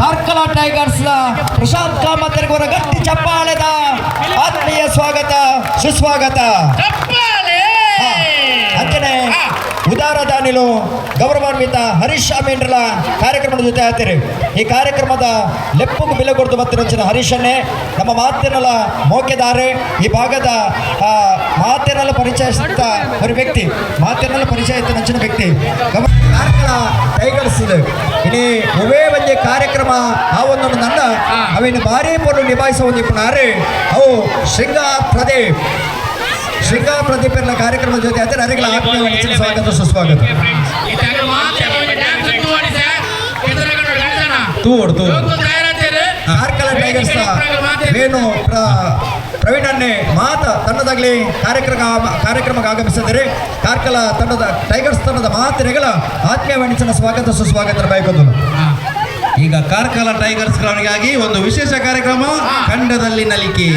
ಕಾರ್ಕಳ ಟೈಗರ್ಸ್ the Prashant ಕಾಮತೇರಿ ಅವರ ಗಟ್ಟಿ ಚಪ್ಪಾಳೆದ ಆತ್ಮೀಯ ಸ್ವಾಗತ ಸುಸ್ವಾಗತ. ಅಂಚನೆ ಉದಾರದಾನಿಲು ಗೌರವಾನ್ವಿತ ಹರೀಶ್ ಅಮೀನ್ರಲ ಕಾರ್ಯಕ್ರಮದ ಜೊತೆ ಆಯ್ತೀರಿ. ಈ ಕಾರ್ಯಕ್ರಮದ ಲೆಪ್ಪುಗು ಬೆಲೆ ಕೊಡ್ತು ಬತ್ತಿರಂಚಿನ ಹರೀಶನ್ನೇ ನಮ್ಮ ಮಾತಿನಲ್ಲ ಮೋಕೆದಾರೆ, ಈ ಭಾಗದ ಮಾತಿನಲ್ಲ ಪರಿಚಯಿಸಿದ ಒಂದು ವ್ಯಕ್ತಿ, ಮಾತಿನಲ್ಲ ಪರಿಚಯ ನಂಚಿನ ವ್ಯಕ್ತಿ ಕಾರ್ಕಳ ಟೈಗರ್ಸ್. ಇನಿ ಒವೇ ಒಂಜಿ ಕಾರ್ಯಕ್ರಮ ಆ ಒಂದು ನನ್ನ ಅವಿನ ಭಾರಿ ಪೊರ್ಲು ನಿಭಾಯಿಸುವ ಒಂದು ಇಪ್ಪುನಾರೆ ಅವು ಶೃಂಗಾರ್ ಪ್ರದೀಪ್. ಶೃಂಗಾರ್ ಪ್ರದೀಪ್ ಎಲ್ಲ ಕಾರ್ಯಕ್ರಮದ ಜೊತೆ ಆದರೆ ಅರೆಗಳ ಆತ್ಮೀಯ ಸ್ವಾಗತ ಸುಸ್ವಾಗತ. ಕಾರ್ಕಳ ಟೈಗರ್ಸ್ ವೇಣು ಪ್ರವೀಣ್ ಅನ್ನೇ ಮಾತ ತಂಡದಾಗಲಿ ಕಾರ್ಯಕ್ರಮಕ್ಕೆ ಆಗಮಿಸಿದರೆ ಕಾರ್ಕಳ ತಂಡದ ಟೈಗರ್ಸ್ ತಂಡದ ಮಾತಿನೆಗಳ ಆತ್ಮೀಯ ವಾಣಿಜ್ಯನ ಸ್ವಾಗತ ಸುಸ್ವಾಗತ ಬಯಕೋದು. ಈಗ ಕಾರ್ಕಳ ಟೈಗರ್ಸ್ ಗ್ರೌಂಡ್ಗಾಗಿ ಒಂದು ವಿಶೇಷ ಕಾರ್ಯಕ್ರಮ ಖಂಡದಲ್ಲಿ ನಲಿಕೆ.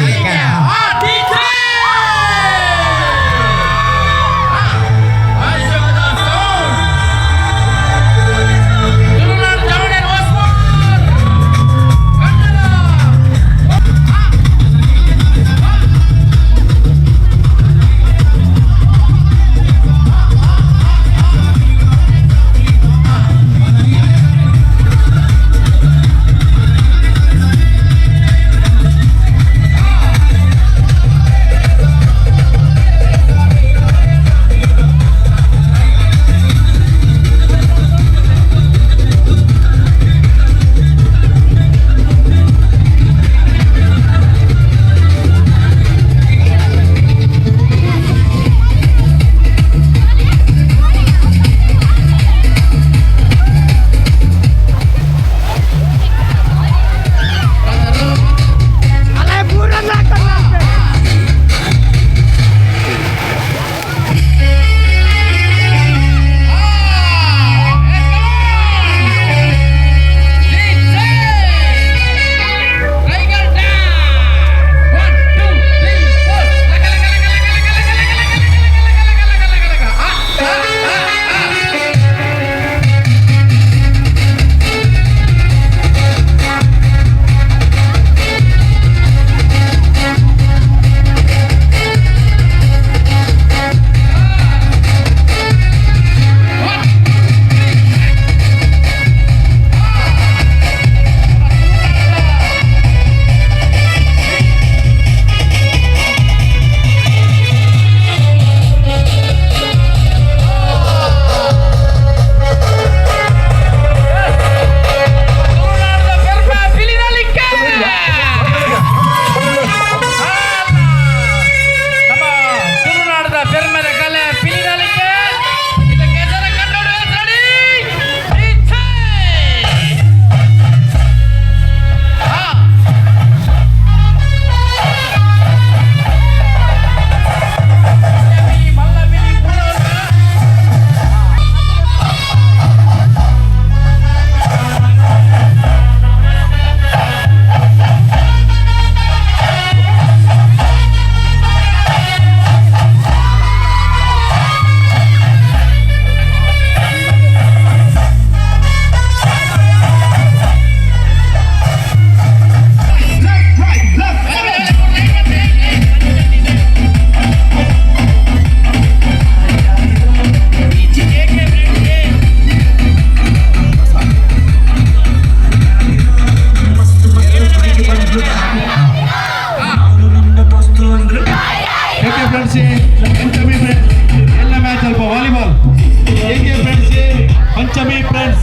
Panchami friends.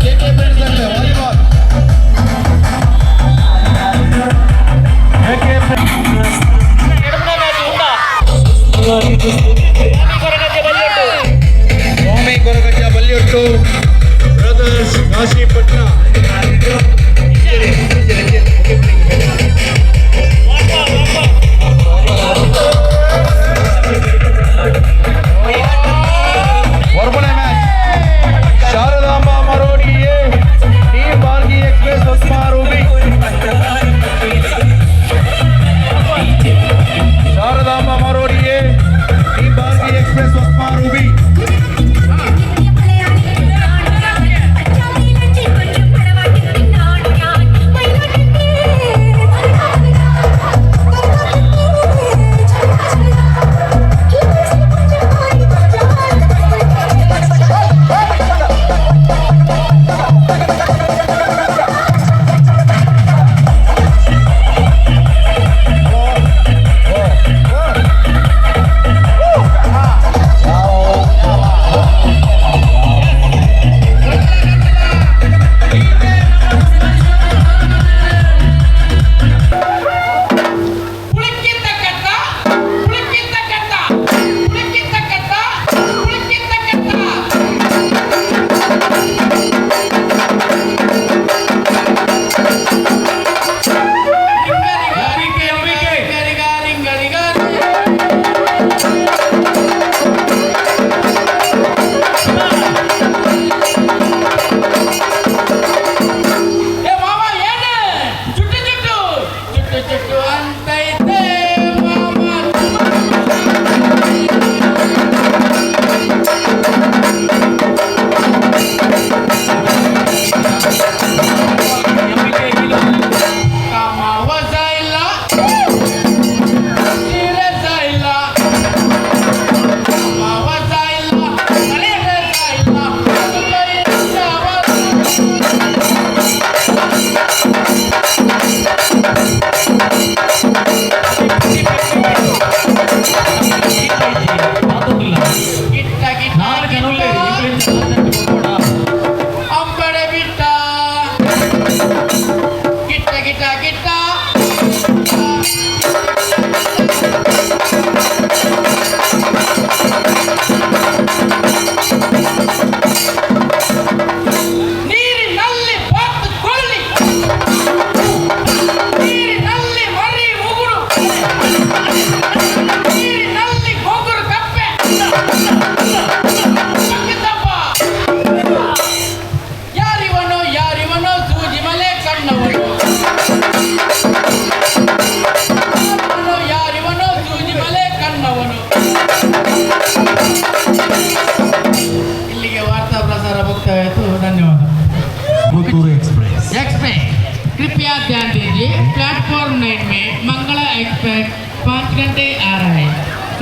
KK friends ಅಂದ್ರೆ volleyball. KK friends. Swami Koragajja Balyottu brothers Kashipatna.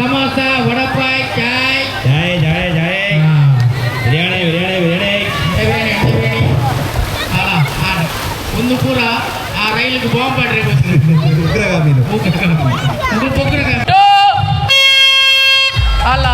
Samosa, vada pav, ಚಾಯ್. ಜೈ ಜೈ ಜೈ. ಬಿರಿಯಾನಿ ಬಿರಿಯಾನಿ ಬಿರಿಯಾನಿ ಬಿರಿಯಾನಿ ಬಿರಿಯಾನಿ. ಒಂದು ಪೂರ ಆ ರೈಲಿಗೆ ಬಾಂಬ್ ಮಾಡ್ರಿ. ಉಗ್ರಗಾಮಿ ಉಗ್ರಗಾಮಿ ಅಲ್ಲ.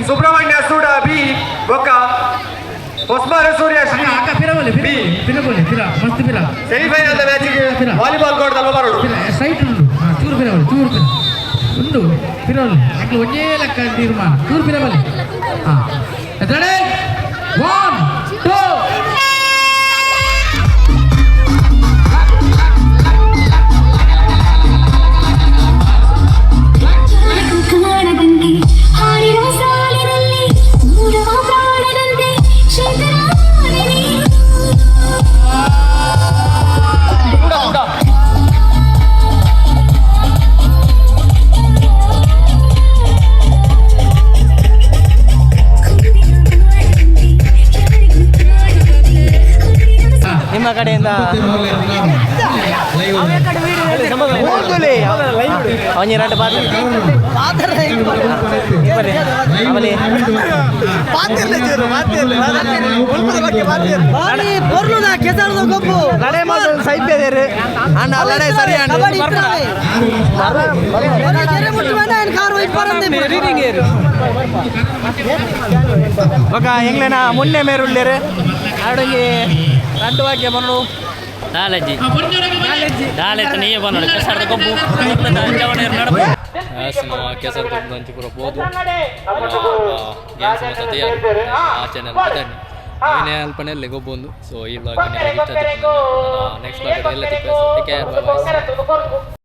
ಸುಬ್ರಹ್ಮಣ್ಯ ಸೂಡ ಬಿ ಬೊಕ್ಕ ಹೊಸ್ಮಾರ ಸೂರ್ಯ ಶ್ರೀ ಅಕ್ಕ ಪಿರವಲ್ಲಿ ಬಿ ಪಿರವಲ್ಲಿ ಪಿರ ಮಸ್ತ್ ಪಿರ. Semifinal match volleyball court ಅಲ್ವ ಬರೋಡು ಸೈಟ್ ಉಂಟು. ಚೂರು ಪಿರವಲ್ಲಿ ಚೂರು ಪಿರ ಉಂಟು ಪಿರವಲ್ಲಿ ಅಕ್ಲು ಒಂದೇ ಲೆಕ್ಕ ತೀರ್ಮಾನ. ಚೂರು ಪಿರವಲ್ಲಿ. ಹಾಂ, ರೆಡಿ, 1 2. ನಿಮ್ಮ ಕಡೆಯಿಂದ ಎಂಗ್ಲೇನ ಮುನ್ನೆ ಮೇರುಳ್ಳೇರು ಆಡೊಂಜಿ ರಡ್ಡು ವಾಕ್ಯ ಬನ್ನು ದಾಲಜ್ಜಿ ದಾಲೆತ್ತ ನೀಯೇ ಬನ್ನೋಡು ಕೆಸರದ ಕೊಬ್ಬು ಕೆಸರು ಕೊಬ್ಬು ಅಂಚಿ ಪೂರ ಪೋದು ಗೇಮ್ಸ್ ಮತ್ತು ತಯಾರು ಆ ಚಾನೆಲ್ ಮಾತಾಡಿ ನೀನೇ ಅಲ್ಪನೆಲ್ಲೇ ಗೊಬ್ಬೊಂದು. ಸೊ ಈ ಬ್ಲಾಗ್ ನಿಮಗೆ ಇಷ್ಟ ನೆಕ್ಸ್ಟ್ ಬ್ಲಾಗ್ ಎಲ್ಲ ತಿಕ್ಕ. Take care, bye.